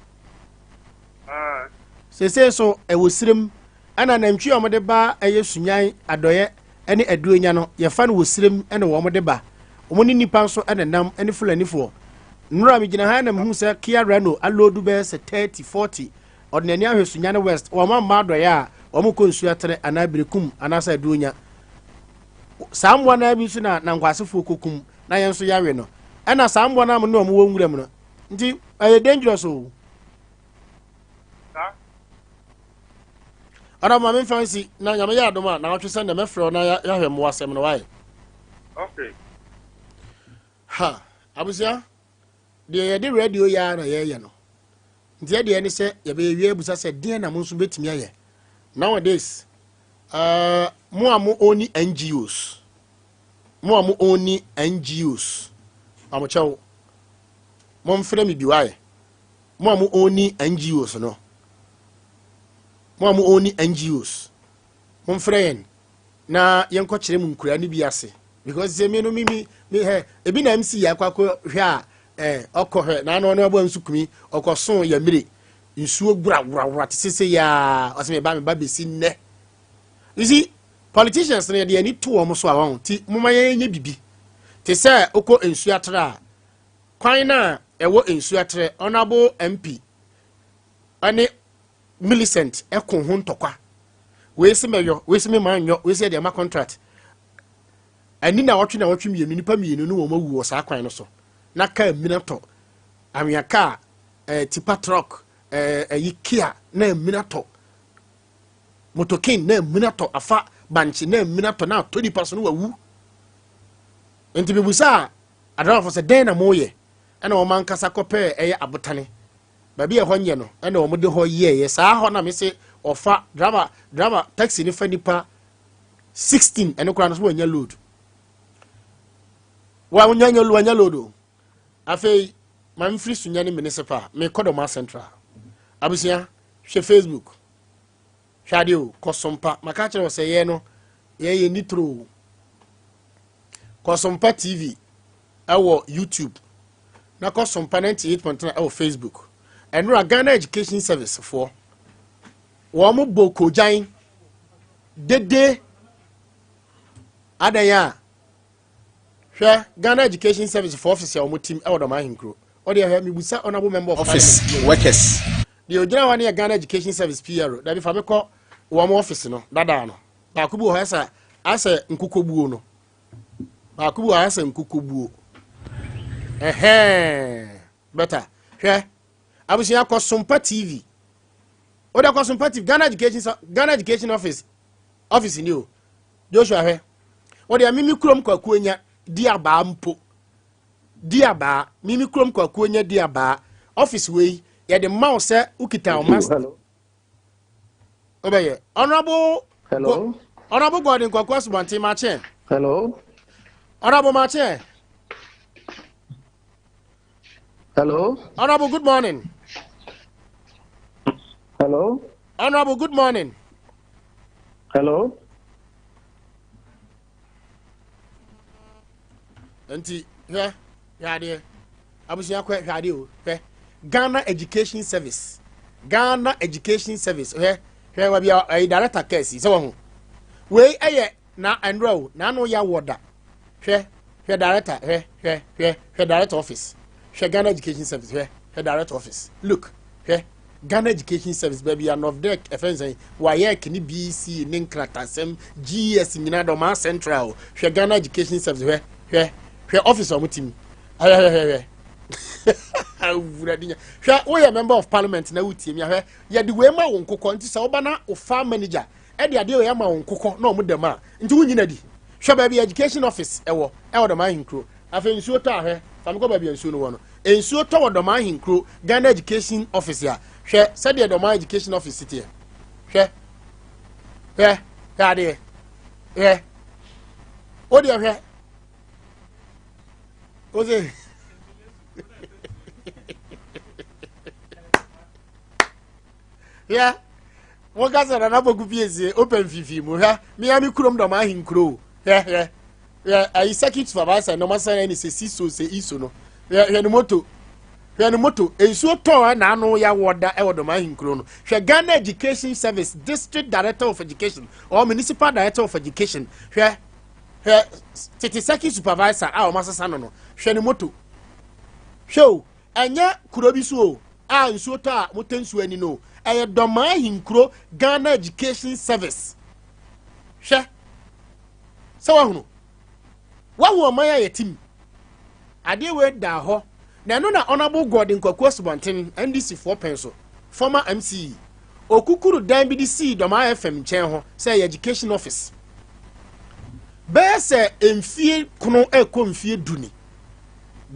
Sese so ɛwɔ sirem ɛna nantwie a wɔde ba ɛyɛ sunyan adɔyɛ ɛne aduonya no yɛfa no wɔ sirem ɛna wɔn de ba. Wɔn ne nipa nso ɛna nam ɛne fulanifoɔ. Nnora mi gyina ha na mehu sɛ Kia Reno aloodu bɛyɛ sɛ 30 40 ɔde n'ani ahwɛ Sunyani West. Wɔn amma adɔyɛ a wɔn kɔ nsuo atere anaa berekum anaasɛ aduonya. Saa mmoa naa bi nso na nankwasefoɔ kɔkum na yɛn nso yɛawe no. Ɛna saa mmoa naa mo ne wɔn wɔ nwura mu no nti ɛyɛ dangerous o. Ɔdɔ ma memfa nsi na Nyame yɛ adom a na ɔtwe sɛ ndɛ mɛfrɛ wo na yɛahwɛ mmoa asɛm no wae. Okay. Ha, abusua, deɛ yɛde radio yɛ ara na yɛyɛ no. Nti ɛdeɛ ne sɛ yɛbɛyɛ wie abusa sɛ deɛ na mo nso bɛtumi ayɛ. Nowadays, mo a mo oni NGOs, mo a mo oni NGOs, amokyɛw, momfrɛ me bi wae. Mo a mo oni NGOs no, mo a mo oni NGOs, momfrɛ yɛn na yɛnkɔkyerɛ mu nkura no bi ase. Because sɛ me no me me me hɛ ebi na MC yɛ akɔ akɔ hwɛ a ɔkɔ hwɛ na ano ɔno aboa nsu kumi ɔkɔ so yɛ mmire nsuo wura wura wura te sese yaa ɔsɛ me ba me ba besi nnɛ. You see, politicians no yɛde ani to wɔn so a wɔn ti mo ma yɛn nyɛ bibi te sɛ okɔ nsuo atere a kwan na ɛwɔ nsuo atere honourable MP ɛne Millicent ɛko ho ntɔkwa wei si mɛyɔ wei si me ma nyɔ wei si yɛde ama contract ɛni na wɔtwe na wɔtwe mmienu nipa mmienu ne wɔn awu wɔ saa kwan no so na kaa mmina tɔ anwea kaa tipa truck ɛyi kia na mmina tɔ motokin na mmina tɔ afa bankye na mmina tɔ na atɔ nipa so no wawu. Nti bibusa adrafo sɛ dɛn na moyɛ ɛna wɔn ankasa kɔpɛɛ ɛyɛ abotane baabi a ɛhɔ nyɛ no ɛna wɔn de hɔ yɛɛyɛ saa hɔ na mese ɔfa driver taxi ne fa nipa 16 ɛno koraa no so wɔanya load wɔanya wɔanya load o. Afei maame firi Sunyani municipal mekɔ Dɔma Central. Abusua hwɛ Facebook hwɛ adeɛ o Kɔsompa maka kyerɛ wɔ sɛ yɛ no yɛyɛ nitro o. Kɔsompa TV ɛwɔ YouTube na Kɔsompa 98.9 ɛwɔ Facebook. Ɛnora Ghana Education Service foɔ wɔn mo bɔ kogyan dede adan a hwɛ Ghana Education Service foɔ office a wɔn team ɛwɔ Dɔm Ahenkuro. Ɔde ɛhwɛ mibusa honourable member of office parliament workers. Deɛ ogyina hɔ no yɛ Ghana Education Service PRO. Dabi fa mi kɔ wɔn office no dada no baako bi wɔ hɔ asɛ nkokobuo no baako bi wɔ hɔ asɛ nkokobuo ɛhɛn better. Hwɛ abusua Kɔsompa TV o de Kɔsompa TV Ghana Education Office ni o Joshua hwɛ o de mimi kurom kwakuo nya di abaa mpo di abaa mimi kurom kwakuo nya di abaa office wei yɛde mma wo sɛ wokita wo master. Hello. Wobɛyɛ honorable. Hello. Honorable Gordon Kwaku Asubɔnten Makyɛ. Hello. Honorable Makyɛ. Hello. Honorable, good morning. Hello. Honorable, good morning. Hello. Nti hwɛ, hwɛ adeɛ. Abusua kɔ hwɛ adeɛ o. Hwɛ Ghana Education Service. Ghana Education Service. Hwɛ hwɛ wabi ɛyi director kɛse sɛ wɔn ho. Wei ɛyɛ na ɛnura o na ano ya wɔ da. Hwɛ hwɛ director hwɛ hwɛ hwɛ hwɛ director office. Hwɛ Ghana Education Service hwɛ hwɛ director office. Look hwɛ Ghana Education Service baabi a NOVDEC ɛfɛn sɛn WAEC ne BEC ne nkratasɛm GES nyinaa dɔmaa central hwɛ Ghana Education Service hwɛ hwɛ hwɛ office a wɔn ti mu hwɛ hwɛ hwɛ hwɛ awurade nya hwɛ woyɛ member of parliament na wotie mi ahwɛ yɛde wei ma wo nkokɔ nti sɛ woba na wo farm manager ɛde adeɛ wei ama wo nkokɔ na ɔmo dɛm a nti wonyina di hwɛ baabi education office ɛwɔ ɛwɔ dɔm ahenkuro afei nsuo tɔ ahwɛ fam kɔ baabi a nsuo no wɔ no nsuo tɔ wɔ dɔm ahenkuro Ghana education office a hwɛ sɛdeɛ dɔm education office teɛ hwɛ hwɛ hwɛ adeɛ hwɛ o deɛ hwɛ o se hwɛ wɔka sɛ nana bɔku piesie open fifi mu hwɛ mmea mi kurom dɔm ahenkuro hwɛ hwɛ hwɛ ayi circuit supervisor na ɔma sɛ ɛne sɛ siso sɛ iso no hwɛ hwɛ ne moto hwɛ ne moto nsuo tɔn na ano ya wɔ da ɛwɔ dɔm ahenkuro no. Hwɛ Ghana Education Service district director of education or municipal director of education. Hwɛ hwɛ tete circuit supervisor a ɔma sesa no. Hwɛ ne moto hwɛ o. Ɛnyɛ kuro bi so o a nsuo tɔ a mote nsuo ani no, ɛyɛ dɔmaa ahenkuro Ghana Education Service. Hwɛ sɛ wahunu wahu ɔman a yɛtim adeɛ wei da hɔ na ɛno na Honourable Gordon Kwaku Asubɔnten, NDC foɔ pɛn so former MCE, okukuru dan bi de sii Dɔmaa FM nkyɛn hɔ sɛ ɛyɛ education office. Bɛyɛ sɛ mfie kono ɛkɔ mfie 10 ni,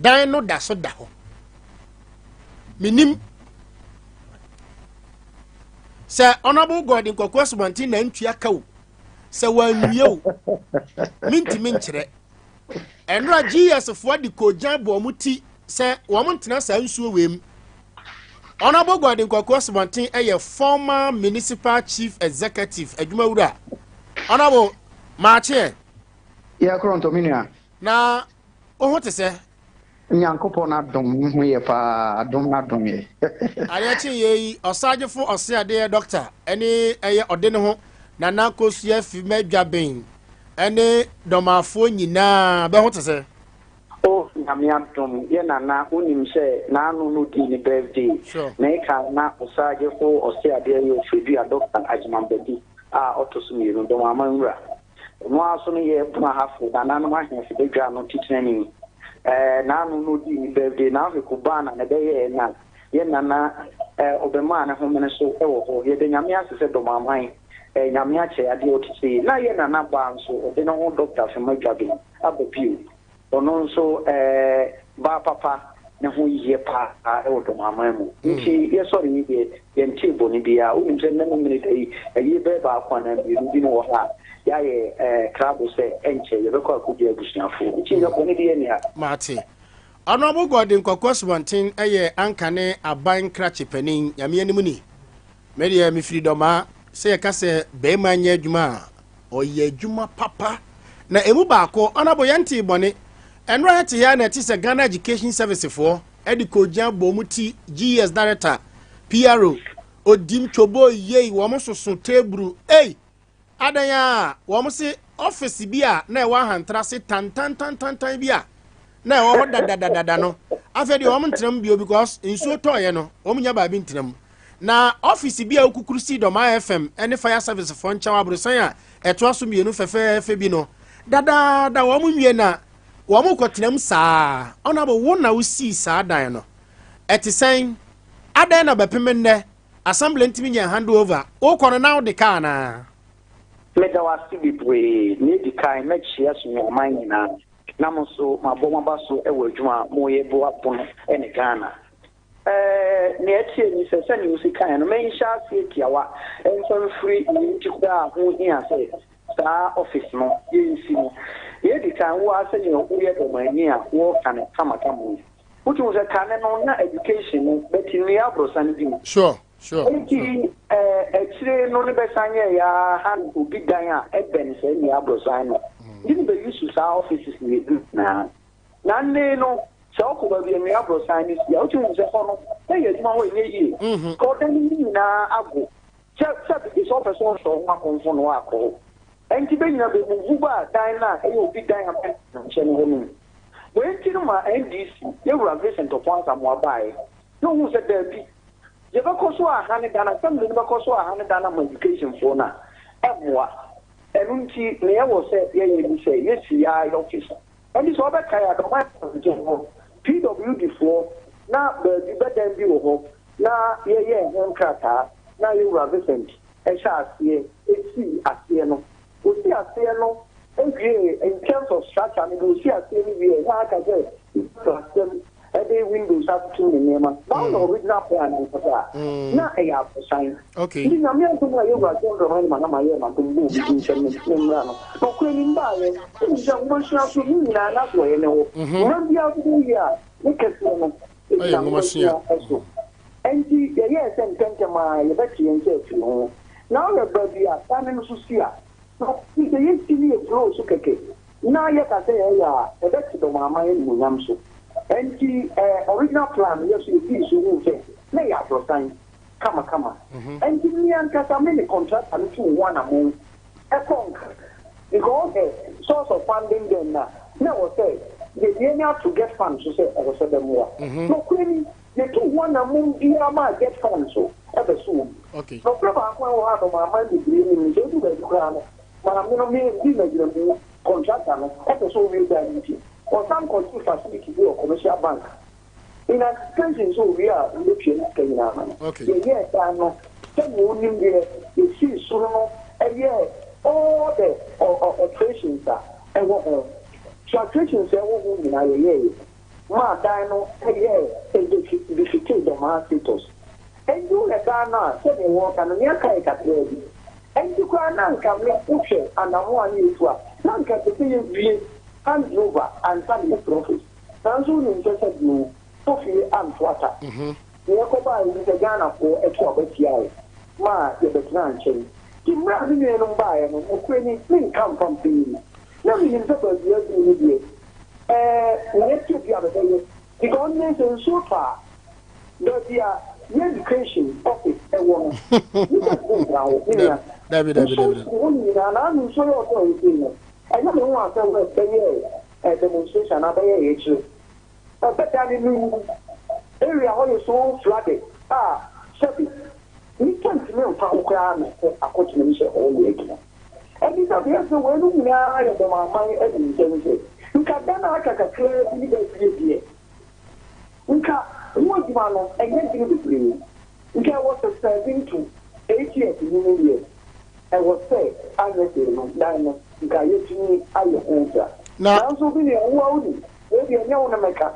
dan no da so da hɔ. Menim sɛ Honourable Gordon Kwaku Asubɔnten na ntua ka o sɛ wanwie o, mentumi nkyerɛ. Ɛnora GES foɔ de kogyan bɔ ɔmo ti sɛ wɔn ntena saa nsuo wei mu. Honourable Gordon Kwaku Asubɔnten yɛ former municipal chief executive adwumawura. Honourable, maakyeɛ. Yɛ korɔ ntɔ me nua. Na wo ho te sɛ? Nyankopɔn adom ho yɛ paa, adom no adom yɛ. Adeɛ kye yɛ yi, ɔsagyefo ɔseadeɛ doctor ɛne ɛyɛ ɔde ne ho Nana Kosua Fimadwaben ɛne dɔmafoɔ nyinaa bɛho te sɛ? O Nyame adom yɛ nana, wonim sɛ n'ano no dii ne birthday. Na ɛka na ɔsagyefo ɔseadeɛ yɛ Ofredua Doctor Agyemang-Badu a ɔtɔ so mmienu, Dɔmaama nwura. Ɔno ara so no yɛ Bono Ahafo nananom ahemfo badwa no titenani. Ɛɛ n'ano no dii ne birthday na afei Kubana na ɛbɛyɛɛ na yɛ nana ɛɛ ɔbɛmaa ne homene so wɔ hɔ. Yɛda Nyame ase sɛ Dɔmaman ɛɛ Nyame akyɛ adeɛ ɔte sei. Na yɛ nana baa nso ɔde ne ho Doctor Fema Dwabin aba bio. Ɔno nso ɛɛ baa papa ne ho yie paa ɛwɔ Dɔmaman mu. Nti yɛsɔre yi deɛ yɛntee bɔne biara. Wonim sɛ nnɛ Memene da yi ayie bɛyɛ baako anaa mmienu bi ne wɔ ha a yɛayɛ ɛɛ krado sɛ ɛnkyɛ yɛbɛkɔ akɔgye abusuafoɔ. Nti nyɛ bɔne bi ani ha. Mate. Honourable Gordon Kwaku Asubɔnten yɛ anka ne aban krakye panin. Nyame anim ni. Me deɛ mefiri Dɔmaa. Sɛ yɛka sɛ bɛrima nyɛ adwuma a, ɔyɛ adwuma papa. Na emu baako, Honourable, yɛntee bɔne. Ɛnora yɛte yɛ na ɛte sɛ Ghana Education Service foɔ ɛde kogya bɔ mu ti GES director, PRO, odim twobo yei wɔn soso teburu. Ei! Adan a wɔn se office bi a na ɛwɔ ahantra se tantantantantan bi a na ɛwɔ hɔ dadadadada no, afei deɛ wɔn ntena mu bio because nsuo tɔɔyɛ no wɔn nya baabi ntena mu. Na office bi a okukuru si Dɔmaa FM ne fire service foɔ nkyɛn aborosan a ɛtoa so mmienu fɛfɛɛfɛ bi no dadaada wɔn nwie na wɔn kɔtena mu saa. Ɔnabɔ wo na wosii saa dan no, ɛte sɛn? Adan na bɛpem nnɛ assembly ntumi nyɛ hand over wokɔ no na wode kaa naa? Meda wo ase bebree. Nea edi kan, mɛkyia Sunyani nyinaa na mo nso mabɔ mo aba so wɔ adwuma a moyɛ boa Bono ne Ghana. Ɛɛ nea ɛteɛ ni sɛ sɛnea osi kae no, menhyɛ aseɛ tiawa mfa mfiri nea nti koraa a ho hia sɛ saa office no yɛnsi no. Nea edi kan, wo ara sɛnea woyɛ dɔmani a wɔreka no kamakama yi, wotumi sɛ kane no na education no bɛte nnua aborosan bi mu. Nti akyire no ne bɛsan yɛ ya ha obi dan a ɛbɛn saa nnua aborosan no. Nti ne bɛyi so saa offices mmienu nyinaa. Na nne no, sɛ wokɔ baabi a nnua aborosan no si a, wotumi hu sɛ hɔ no, na yɛ adwuma hɔ ɛnyɛ yie. Ka ɔdan no mu nyinaa ago. Sɛ sɛ biribi sɛ ɔpɛ sɛ ɔsɔ ho akɔmfo no akɔ hɔ. Ɛnti bɛ nyina bɛ muvu baa dan no a ɛyɛ obi dan a bɛ nkyɛn hɔ no mu. Wei nti no maa NDC, yɛ wura Vincent Oppong Asamoah baeɛ na ohuu sɛ daabi, yɛbɛkɔ so ahane dan, assembly no bɛkɔ so ahane dan ama education foɔ no a, ɛmmoa. Ɛno nti nea ɛwɔ sɛ yɛyɛ ni sɛ yɛsi yɛa yɛ office. Ɛnti sɛ ɔbɛkae a, Dɔm nkyɛn hɔ, PWD foɔ na baabi bɛdan bi wɔ hɔ na yɛyɛɛ ho nkrataa na yɛwura Vincent ɛhyɛ aseɛ ɛsii aseɛ no. Osi aseɛ no ewie, in terms of structure no de, osi aseɛ no wie na aka sɛ asɛm ɛde windows atoto ne nneɛma. That was the original plan ankasa a na ɛyɛ aborosan. Nti Nyame adom a yɛwura John Dramani Mahama yɛɛ n'adom bɔɔ obi din sɛ ne mmra no, na ɔkora nim baayɛ. Wonim sɛ nwomasua so ne nyinaa n'asoɔyɛ ne hɔ. Mmara biara so bɛwie a, ne kɛseɛ no ɛgyina nwomasua so. Nti yɛyɛɛ sɛ ntɛntɛm a yɛbɛte yɛn nsa afiri ho. Na ɔyɛ baabi a dan no so si a, na sɛ yɛsi ne yɛ flow so kɛkɛ na yɛka sɛ yɛyɛ a, ɛbɛte dɔm aman animuonyam so. Nti original plan no yɛ so yɛdii so huu sɛ na ɛyɛ aborosan kamakama. Nti me ankasa me ne contractor no tuu ho anammɔn ɛkɔ nka because the source of funding then na ɛwɔ sɛ yɛdeɛ ne ato GETFund so sɛ ɛwɔ sɛ bɛmmoa. Nokorɛ ni, yɛtuu ho anammɔn biara maa GETFund so ɛbɛso wɔ mu. Nokorɛ baako a ɛwɔ hɔ a dɔm aman bebree nim no sɛ ɛdu baabi koraa no, maame no me di n'agyinamu, contractor no ɔpɛ sɛ ɔwie dan no nti ɔsan kɔgye facility bi wɔ commercial bank in anticipation sɛ owie a wobɛtua ne sika nyinaa ma no. Yɛyɛɛ dan no sɛdeɛ wonim deɛ, yɛsii soro no, ɛyɛɛ all the alterations a ɛwɔ ho, alterations a ɛwɔ ho nyinaa yɛyɛeɛ maa dan no ɛyɛɛ befitting Dɔmaa status. Ɛnti wohwɛ dan no a, sɛdeɛ wɔreka no, nea aka yɛ kakraa bi. Ɛnti koraa na nka me wohwɛ anamo a ne yɛtu a, na nka ɛsɛ sɛ yɛwie hand over ansa na yɛfiri office. Nanso wonim sɛ bio tofie anto ata. Nea ɛkɔbaa yi sɛ Ghanafoɔ ɛto aba tiae ma yɛbɛtena nkyɛn. Nti mmerɛ a me nuanom baeɛ no, nokorɛ ni, menka mfa mpɛn na menim sɛ baabi aduru no deɛ, nea ɛtie bi a bɛbɛyɛ because ne sɛ nsuo tɔ a, baabi a yɛ education office ɛwɔ no, nipa ntumi ntena hɔ, me nua. Nsuo si hɔ nyinaa na ano nsuo yɛ ɔtɔ a ɛsei no, ɛnyɛ me ho asɛm sɛ bɛyɛ demonstration anaa bɛyɛ yɛkyerɛ. Ɛbɛda ne no area hɔ yɛ so flooded a sɛbi nipa ntumi mfa ho koraa na akɔtena mu sɛ ɔyɛ adwuma. Ɛnti sɛ deɛ sɛ wɔn nyinaa yɛ dɔm aman adi nkyɛn sɛ nka dan a aka kakraa bi ne baabi deɛ, nka ho adwuma no ɛnyɛ dene bebree. Nka ɛwɔ sɛ 7 to 8 years ni no deɛ, ɛwɔ sɛ anyɛ hwee no, dan no nka yɛtumi ayɛ ho dwa. Nanso bi nea wo a woni wei deɛ, ɛnyɛ wo no mɛka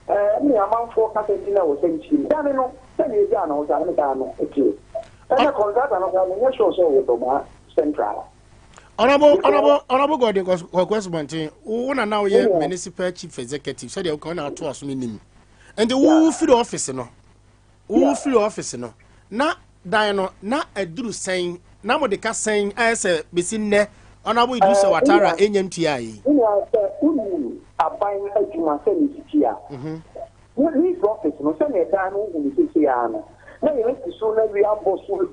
ɛne amanfoɔ kasa nti na ɛwɔ sɛ nkyiri dan no sɛdeɛ ɛgyaa no saa ne dan no ɛteɛ. Ɛnɛ contractor no koraa menyɛ sure sɛ ɔwɔ Dɔmaa Central. Honorable Gordon Kwaku Asubɔnten, wo na woyɛ municipal chief executive, sɛdeɛ woka wo na ato aso no nim. Nti wo firi office no, wo firi office no na dan no na aduru sɛn na mode ka sɛn ayɛ sɛ bɛsi nnɛ Honorable Idrissa Watara ɛnya ntua yi? Nua, sɛ wonim aban adwuma sɛ ne sisi a, leave office no, sɛnea dan no wohu no seesei ara no, na yɛasi so na wie abɔ so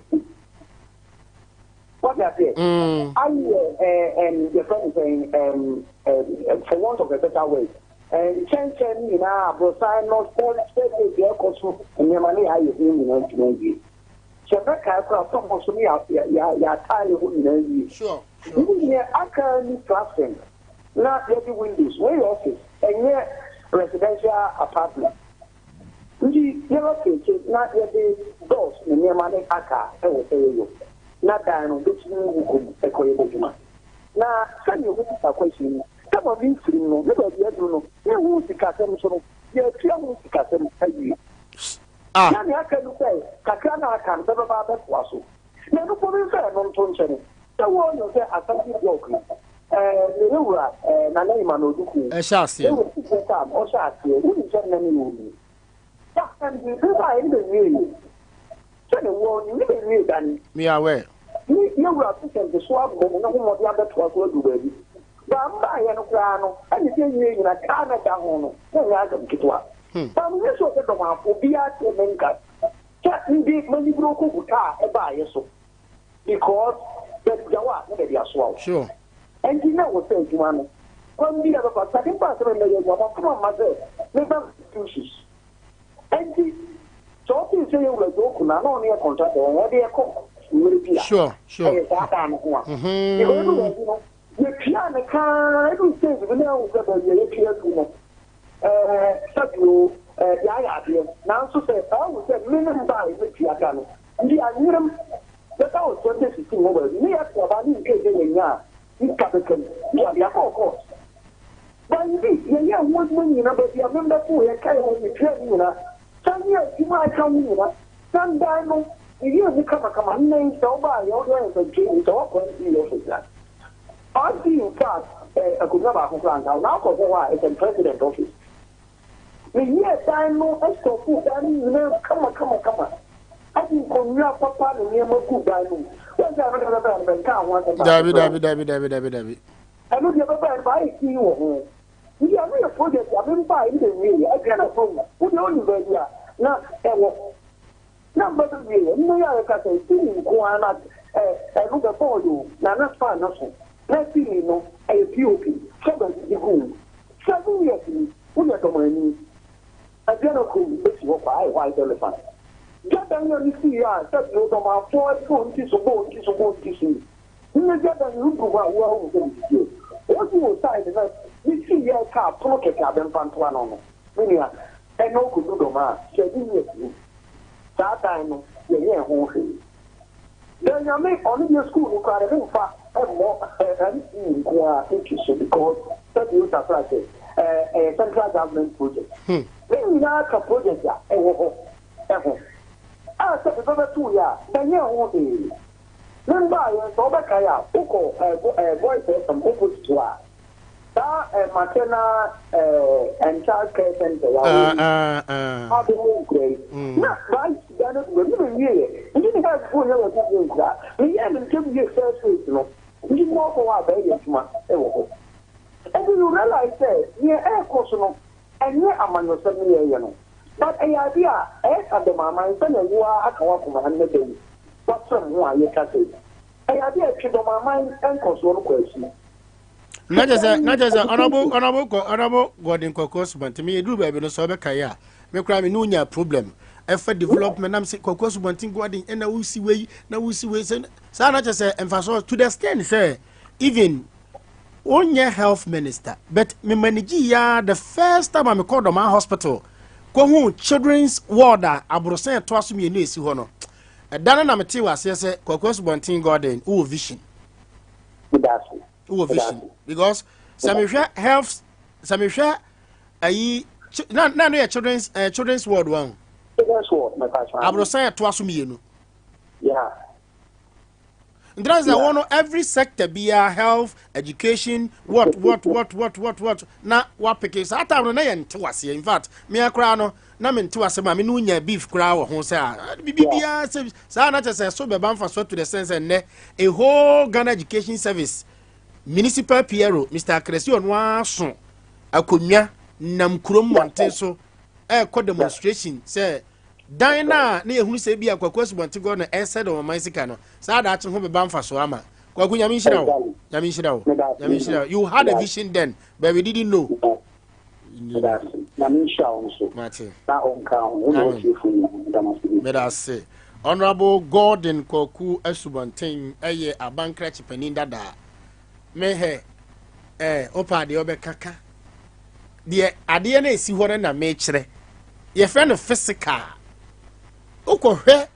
wate aseɛ ayɛ yɛfrɛ no sɛn, for want of a better word, nkyɛnkyɛn no nyinaa, aborosan no, staircase ɛkɔ so, nneɛma ne yɛayɛ ho nyinaa adwuma wie. Sɛ bɛkae koraa, fam hɔ so ne yɛataale hɔ nyinaa wie. Nti neɛ aka ni plastering na yɛde windows. Wei yɛ office, ɛnyɛ residential apartment, nti yɛbɛpeke na yɛde doors ne nneɛma ne aka ɛwɔ sɛ yɛyɔ na dan no bɛtumi mu kɔ mu ɛkɔ yɛ adwuma. Na sɛdeɛ ho sika question no sɛ ma mi mfirim no ne baabi aduru no ne ho sikasɛm so no, yɛatua ho sikasɛm awie. Na nea aka no sɛ kakra na aka no bɛbɛba abɛtoa so. Na ɛno mpo mi nfa ɛno nto nkyɛn sɛ wɔnyɛ sɛ assembly block yi ne yɛwura Nana Emmanuel Duku ɛhyɛ aseɛ. Yɛwura Kufuor time ɔhyɛ aseɛ, wonim sɛ nnɛ ne yɛ omi assembly bi ba a ɛne bɛwie yi sɛne wɔ ne bɛwie dane. Me aware. Ne yɛwura Vincent so abɔ ne ho mmɔden abɛtoa so adu baabi. Bambaeɛ no koraa no, ɛne sɛ nwie nyina kaa na da ho no, na ɛnyɛ asɛm ketewa. Ba menyɛ sure sɛ Dɔmaafo obiara tee me nka sɛ mede m'anibere kɔgu kaa ɛbaeɛ so because baabi gya wo a na baabi asoa wo. Ɛnti na ɛwɔ sɛ adwuma no kwan bi a ɛbɛfa sade mpo a sɛ memmɛyɛ adwuma mafom amma sɛ meba institutions. Ɛnti sɛ ɔtee sɛ yɛwura Joe Kuna na ɔno yɛ contractor wɔ hɔ ɔde yɛkɔ mmerɛ bi a ɛyɛ saa daa no ho a because ɛdu baabi no yɛtuaa ne kaa ɛdu stage bi na ɛhu sɛ baabi a yɛtua adu no ɛɛ sɛbi o ɛɛ yɛayɛ adeɛ nanso sɛ ɛhu sɛ me ne mba a yɛbɛtua ka no nti anyerem bɛka wɔ 2016 hɔ baabi ne yɛto aba ne nkee sɛ yɛnya a sika bɛka mu nti ɔde akɔɔ court. Baabi, yɛyɛɛ ho adwuma nyina, baabi a membɛtoo yɛkae hɔ, metuaa ne nyina, san yɛɛ adwuma a ɛka ho nyina, san dan no, meyɛɛ mu kamakama. Nnɛ yi sɛ wobaa yɛ wode ayɛ sɛnkyerɛnni, sɛ woakɔ MP office a, RD in fact eh, akonnwa baako koraa nka ho, na wokɔhwɛ hɔ a, it's a president office. Meyɛɛ dan no, stɔfoo dan no nyinaa kamakamakama, ɛde nkonnwa papa ne nneɛma guu dan no mu. Woahu sɛ ɛno deɛ bɛbɛɛ no, menkaa ho asɛm baako Dabi, koraa. dabi, dabi, dabi, dabi, dabi. Ɛno deɛ ɛbɛbaeɛ no mayɛ dinn wɔ ho. Nti ɛno yɛ project a membaeɛ ne bɛwieɛ. Aduane afam, wo deɛ wonim baabi a na ɛwɔ. Na mba bɛwieɛ. Nnɛ yi a yɛkasa yi, ceiling nko ara na ɛno bɛbɔɔ yɛ o, na na fan no so. Na ceiling no ɛyɛ POP, sɛ baabi de guu mu. 7 years ni, woyɛ dɔmani. Aduane kurom bɛsi hɔ kwa, ayɛ white elephant. Gya dan a mesii a sɛ bio dɔmafoɔ bɔ nti so, bɔ nti so, bɔ nti so yi. Mmegya dan no du hɔ a wo ara wohu sɛ mesisi o. Wosi wo side na mesi yɛ kaa pono kɛkɛ abɛmfa ntoa no no. Me nua, ɛna ɔkɔdu dɔm a 7 years ni. Saa dan no yɛnyɛɛ ho hwee. Da Nyame ɔno deɛ school no koraa de memfa mmɔ MC nko ara ntwi so because sɛdeɛ Osafra sɛ ɛyɛ central government project. Ne nyinaa ka project a ɛwɔ hɔ ɛho. A sɛ bɛbɛbɛtoo yɛ a bɛnyɛɛ ho hwee. Membaeɛ sɛ wobɛkae a wokɔ Voice FM opposite hɔ a saa maternal and child care center yɛ awɔ yi abɛwɔ nkura yi na saa dan no du ne bɛwieɛ nti ne health fo nyɛ wɔ bi nkura meyɛɛ no ntɛm wie first phase no nti mo akɔ hɔ a bɛyɛ adwuma ɛwɔ hɔ. Nti you realize sɛ neɛ ɛrekɔ so no ɛnyɛ amanyɔsɛm ne yɛyɛ no but ɛyɛ ade a ɛyɛ dɔm aman sɛnea wo ara aka w'akoma nnɛ da yi wasɛm ho a yɛka sɛ ɛyɛ ade a ɛtwe dɔm aman nkɔsoɔ no kɔ akyi. Na kyɛ sɛ honorable kɔ Honorable Gordon Kwaku Asubɔnten, me yɛduru baabi no sɛ ɔbɛka yi a, me koraa me ne wonya problem ɛfa development nam sɛ Kwaku Asubɔnten Gordon ɛna wosi wei na wosi wei sɛ saa na kyɛ sɛ mfasoɔ to the extent sɛ even wonyɛ health minister but me manage ya the first time a mekɔ Dɔma hospital kɔhu children's ward a aborɔsan ɛtoa so mmienu esi hɔ no, ɛda no na mete wɔ aseɛ sɛ Kwaku Asubɔnten Gordon wowɔ vision. Wowɔ vision because sɛ mehwɛ health, sɛ mehwɛ ayi na no yɛ children's ward wɔn. Children's ward mɛpa. Aborɔsan ɛtoa so mmienu. Ntina sɛ wɔn no every sector biara, health, education, what what what what what what na wapeke saa time no na yɛ nte waseɛ. In fact, mmea koraa no na me nte waseɛ ma me no nya beef koraa wɔ ho sɛ a bibi biara sɛ saa na kyerɛ sɛ so bɛba nfa so to the sense nnɛ a whole Ghana Education Service municipal PRO, Mr Akrasi, ɔno aso akonnwa nam kurom mmɔnten so ɛrekɔ demonstration sɛ dan no a na yɛhunu sɛ bi a Kwaku Asubɔnten gɔ no ɛsɛ de ɔman sika no saa daakye ho bɛba mfa so ama Kwaku. Nyame nhyira wo, Nyame nhyira wo, Nyame nhyira wo. You had a vision then but we didn't know. Nyame nhyira wo nso. Mate. Na ɔnka ho wo na wɔtiefo nyinaa damase bi. Meda ase. Honorable Gordon Kwaku Asubɔnten ɛyɛ abankrakye panin dadaa. Mehɛ wopa adeɛ wobɛka ka deɛ adeɛ no ɛsi hɔ no na mekyerɛ yɛfrɛ no physical. Wokɔhwɛ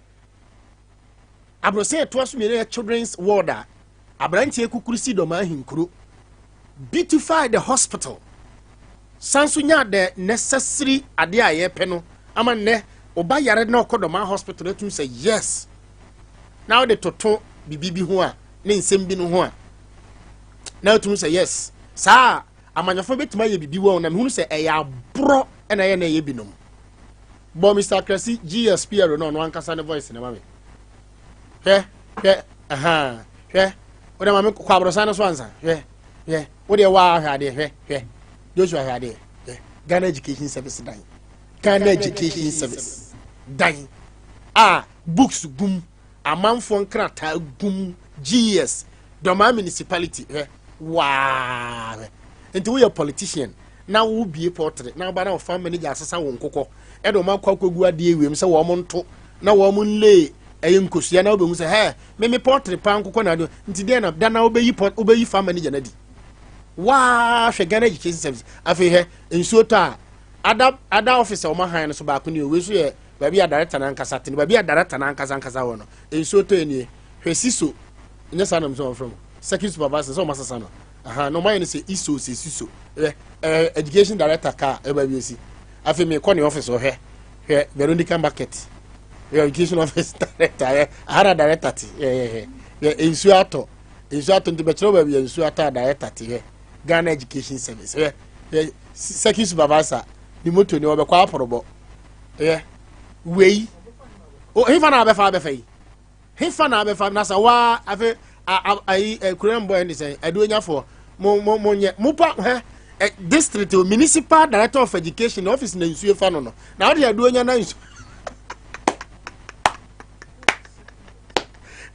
aborɔsɛn ɛtoa so mmienu yɛ children's ward a aberanteɛ kukuru si dɔm ahenkuro beautify the hospital san so nya the necessary adeɛ a yɛpɛ no ama nnɛ ɔba yare na ɔkɔ dɔm hospital atum sɛ yes na wode toto biribi bi ho a ne nsɛm bi no ho a na atum sɛ yes saa amanyɔfoɔ bɛtumi ayɛ biribi wɔ na mehunu sɛ ɛyɛ aborɔ ɛna ɛyɛ na ɛyɛ binom bɔ Mr Akrasi GSPR no ɔno ankasa ne voice ne ma me. Hwɛ, hwɛ, ɛhan, hwɛ, wode ma me kɔ aborɔsan no so ansa. Hwɛ, hwɛ. Wo deɛ waa hwɛ adeɛ hwɛ hwɛ Joshua hwɛ adeɛ hwɛ Ghana Education Service dan Ghana Education Service dan a books gum amanfoɔ nkrataa gum GES Dɔmaa municipality hwɛ waa hwɛ nti woyɛ politician na wobie pɔtere na woba na wo farm manager asesa wo nkokɔ ɛde wɔn akɔ akɔgu adeɛ wiem sɛ wɔn nto na wɔn nlee ɛyɛ nkosua na wobɛhu sɛ hɛ meme pɔtere paa nkokɔ na adeɛ nti deɛ na da na wobɛyi pɔ wobɛyi farm manager no adi waa hwɛ Ghana Education Service afei hwɛ nsuo tɔ a ada ada office a wɔn ahan no so baako nie wei so yɛ baabi a director no ankasa te no baabi a director no ankasa ankasa wɔ no nsuo tɔ yɛ nie hwɛ siso nyɛ saa na mo sɛ wɔn frɛ mo circuit supervisor sɛ wɔn asesa no aha na wɔn ayɛ no sɛ iso sɛ siso hwɛ ɛɛ education director car ɛba bi esi afei mi kɔ ne office hɔ hwɛ hwɛ Veronica market hwɛ education office director hwɛ aha na director te hwɛ hwɛ hwɛ nsuo atɔ nsuo atɔ nti bɛkyerɛ baabi a nsuo atɔ a director te hwɛ Ghana education service hwɛ hwɛ circuit supervisor ne moto ne wɔbɛkɔ aporobɔ hwɛ wei o hefa na abɛfa abɛfa yi hefa na abɛfa na sɛ waa afe ayi kuro mbɔ ɛne sɛn aduonyafoɔ mo mo mo nyɛ mo pa hɛ district o municipal director of education office na nsuo fa no no na ɔde aduonya na nsuo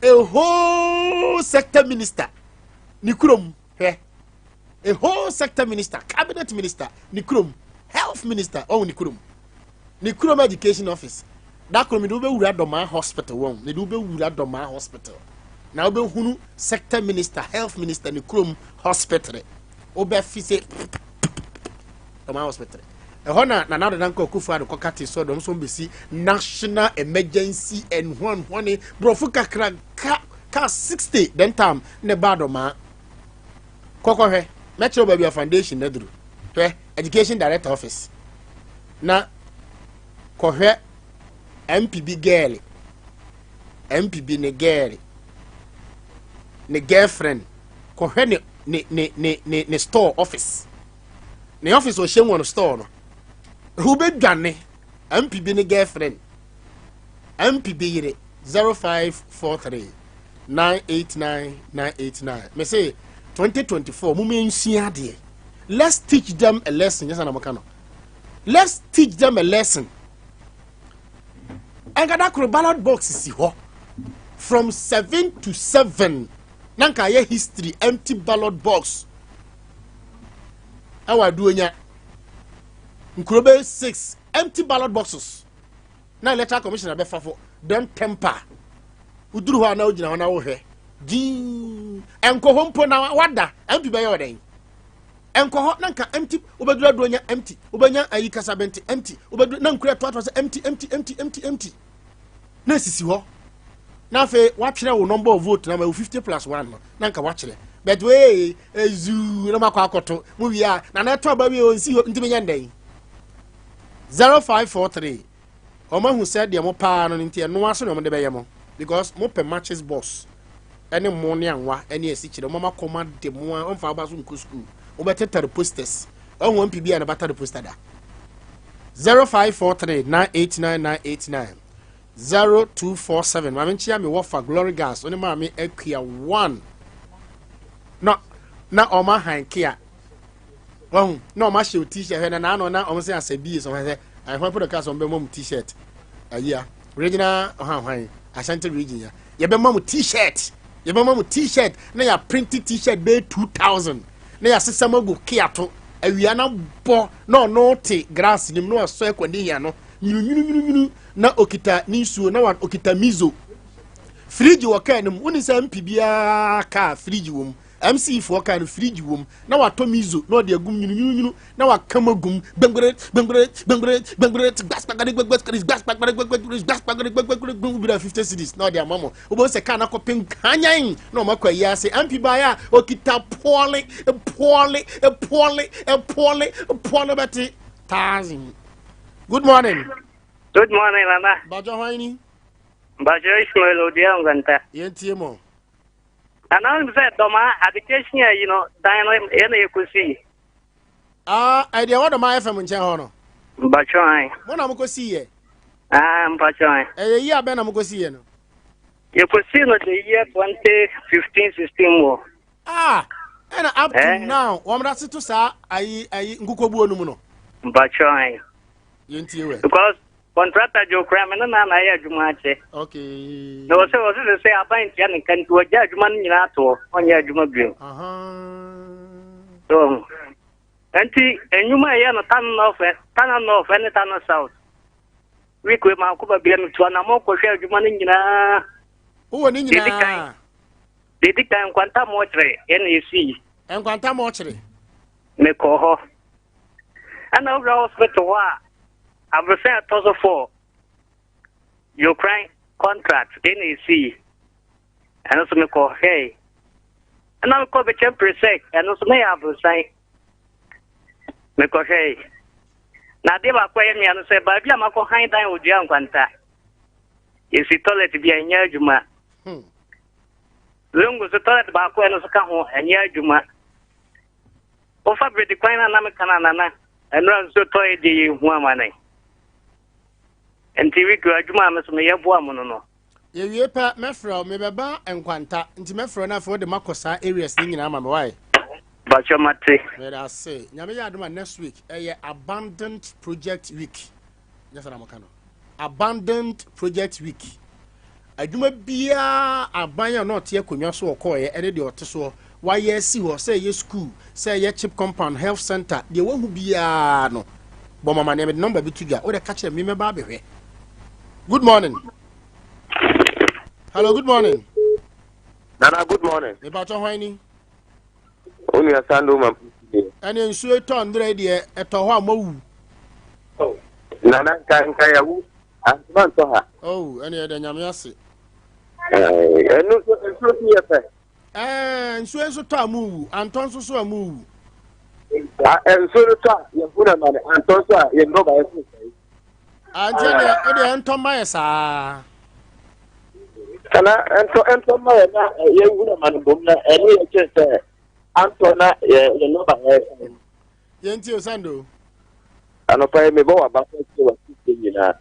a whole sector minister ne kurom hwɛ a whole sector minister cabinet minister ne kurom health minister ɔwɔ ne kurom ne kurom education office da koro mi de wobɛwura Dɔmaa hospital wɔn ne de wobɛwura Dɔmaa hospital na wobɛhunu sector minister health minister ne kurom hospital wobɛfi sɛ Dɔmaa hospital ɛhɔ na Nana Addo Dankwa Akufo Addo kɔka te sɛ ɔdɔm so bɛsi national emergency and hwanhwane borɔfo kakra ka ka 60 then time ne ba Dɔmaa kɔkɔhwɛ mɛkyerɛ baabi a foundation na duru hwɛ education director office na kɔhwɛ MPB girl MPB ne girl ne girlfriend kɔhwɛ ne ne ne ne ne ne store office ne office ɔhyɛ mu wɔ no store no wobɛdwane MPB ne girlfriend MPB yere 0543 989 989 me say 2024 mo nsua adeɛ. Let's teach them a lesson. Yes, na mo ka no, let's teach them a lesson. Ɛnkada koro ballot box si hɔ from 7 to 7 na nka ayɛ history empty ballot box ɛwɔ Aduonya nkuro bɛyɛ six empty ballot boxes na electoral commissioner bɛfa fo dem temper woduru hɔ a na wogyina hɔ na wohwɛ gyii ɛnkɔ hɔ mpo na wada mp bɛyɛ ɔdɛn ɛnkɔ hɔ na nka empty wobɛduru Aduonya empty wobɛnya ayi Kasabɛnti empty wobɛduru na nkura toatoa sɛ empty empty empty empty empty na esisi hɔ na afei watwerɛ wo number of vote na ma wo 50 plus 1 no na nka wakyerɛ but wei ezuu na makɔ akɔto mu wie a na na ɛtɔ aba wie onsi hɔ ntumi nyɛ ndɛn 0543 wɔn ahu sɛ deɛ mo paa no nti ɛnoa so na wɔn de bɛyɛ mo because mo pɛ matches box ɛne mo ne anwa ɛne asikyerɛ mo ama kɔma de mo a ɔmfa aba so nkɔ school wobɛtetare posters ɔho mp bi a na batare poster da 0543 989 989 0247 maame nkyia me wɔfa Glory Gas ɔne maame Akua one na na ɔma hanke a wɔn na ɔma hyɛ o t-shirt hwɛ na n'ano na ɔmo sɛ asɛ bie sɛ ɔmo sɛ ahɔn pɛ kaa sɛ ɔmo bɛ mɔ mu t-shirt ayia regional ɔhan Ashanti region ya yɛbɛma mu t-shirt yɛbɛma mu t-shirt na yɛ print t-shirt bɛyɛ 2000 na yɛasesa mu agu kiato awia na bɔ na ɔno te grass nim na wasɔ ɛkɔ no nwununwununwunu na okita ne nsuo na wa okita mizo fridge wɔ kaa no mu woni sɛ mp biara kaa fridge wɔ mu mce foɔ kaa no fridge wɔ mu na watɔ mizo na ɔde agum nwununwunu na wakama gum gbɛngbɛrɛ gbɛngbɛrɛ gbɛngbɛrɛ gbɛngbɛrɛ gbasgbagari gbɛngbɛrɛ gbasgbagari gbɛngbɛrɛ gbasgbagari gbɛngbɛrɛ gbɛngbɛrɛ 50 cedis na ɔde ama mo wobɛhu sɛ kaa no akɔpem kanyan na ɔma kɔ ayi ase mp baeɛ a ɔkita pɔɔle pɔɔle pɔɔle pɔɔle pɔɔle bɛte thousand. Good morning. Good morning, Nana. Bàjọ́ hwan ni? Bajo Ismail Odia Nganta. Yɛntie mɔ. Nana, sɛ Dɔma habitation a yi no dan no yɛ na yɛkɔsii. Ah, ɛdeɛ wɔ Dɔma FM nkyɛn hɔ no? Mpatwɔ an. Mo na mokɔsii yɛ? Ah, mpatwɔ an. Ɛyɛ yi abɛn na mokɔsii yɛ no? Yɛkɔsii no the year 2015 16 mu. Ah. Ɛna up to eh. now wɔn da se to saa ayi ayi nkukobuo no mu no. Mpakyɛ. Yɛntie wɛ. Because contractor Joe kura me ne na na ayɛ adwuma akyɛ. Okay. Na wɔsɛ wɔsɛ sɛ sɛ aban ntua ne nka nti wɔgya adwuma no nyinaa toɔ ɔnyɛ adwuma bio. So nti nnwuma a ɛyɛ no Tano North Tano North ne Tano South. Week wei maako ba bia metu anammɔn kɔhwɛ adwuma no nyinaa. Wowɔ ne nyinaa. Dedi kan nkwanta mɔkyere ɛna esii. Nkwanta mɔkyere. Mekɔɔ hɔ. Ɛna wowura hospital hɔ a aborosan a ɛtɔ so fɔɔ Ukraine contract ɛna esii. Ɛno nso mekɔ hwɛe. Ɛna mekɔ bɛkyɛm presec ɛno nso na yɛ aborosan. Mekɔhwɛe. Na adeɛ baako a ɛyɛ mmea no sɛ baabi a makɔ han dan wɔ dua nkwanta. Yɛsi toilet bi a ɛnyɛ adwuma. Hmm. Zongo so toilet baako ɛno nso ka ho ɛnyɛ adwuma. Wofa bredi kwan na na meka no anana ɛnora nsuo tɔe deɛ yɛhu amane. Nti wiki adwuma a me so meyɛ boa mo no no. Yɛwie pɛ mɛfrɛ wo mebɛba nkwanta nti mɛfrɛ wo na afei wode makɔ saa areas no nyinaa ma me wae. Bakyɛ mate. Meda ase. Nyame yɛ adom a next week ɛyɛ abandoned project week. Nyɛ sɛ na moka no. Abandoned project week. Adwuma biara aban a na ɔte akonnwa so ɔkɔɔeɛ ɛne deɛ ɔte soɔ wayɛ asi hɔ sɛ ɛyɛ school sɛ ɛyɛ chip compound health center deɛ wahu biara no bɔ mama nea mede nɔmba bi to dwa wode ka kyerɛ me mɛba abɛhwɛ. Good morning. Hello, good morning. Nana, good morning. Mepakyɛ hwan ni? Onua Sando ma. Ɛne nsuo tɔ ndrɛ deɛ ɛtɔ hɔ a moawu. Oh. Nana nka nka yawu antoma ntɔ ha. Oh, ɛne ɛdɛ nyame ase. Ɛno nso nsuo so yɛ fɛ. Ɛɛ nsuo nso tɔ a mu wu, antɔ nso so a mu wu. Nsuo no tɔ a yɛhu na ma no, antɔ nso a yɛn nnɔbaeɛ so nsɛe. Nti ɛdeɛ ɛdeɛ ɛntɔ mma yɛ saa. Kana ɛntɔ ɛntɔ mma yɛ na yɛhu na ma no bom na ɛne yɛ kyerɛ sɛ antɔ na yɛ yɛn nnɔbaeɛ sɛe. Yɛn ti o sando. Anɔpa yi mebɔ w'aba sɛ kyerɛ w'asisi nyinaa.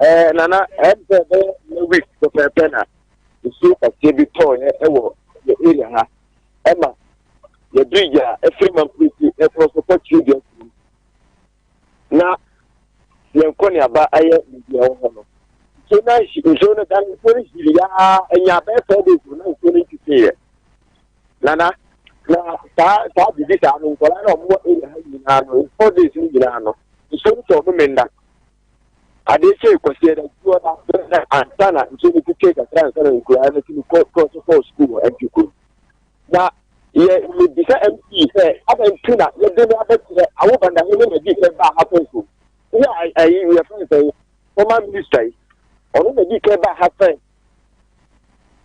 Ɛɛ nana ɛm sɛ ɛbɛyɛ ne week pɛpɛɛpɛ na nsuo kɛseɛ bi tɔɔyɛ ɛwɔ yɛ area ha ɛma yɛ bridge a ɛfiri Mampurisi ɛkɔ so kɔ Kyerɛdua kurom na yɛn kɔneaba ayɛ biribi a ɛwɔ hɔ no nsuo no ahyi nsuo no dan nsuo no hyiri yaa ɛnya abɛɛ 4 days na nsuo no ntwitwiiɛ nana na saa saa biribi saa no nkwadaa na wɔn wɔ area ha nyinaa no 4 days no nyinaa no nsuo no tɔ ɔmo menda adeɛ kyɛ kwasi ɛda nsuo na ansa na nsuo no twitwi kakra ansa na nkwadaa no tumi kɔ kɔ so kɔ sukuu wɔ ɛntwi kurom na yɛ mebisa mp sɛ adɛn nti na yɛde no abɛkyerɛ awo bandahene na di kɛ baa ha fɛn so yɛ ayi yɛfrɛ no sɛ former minister yi ɔno na di kɛ baa ha fɛn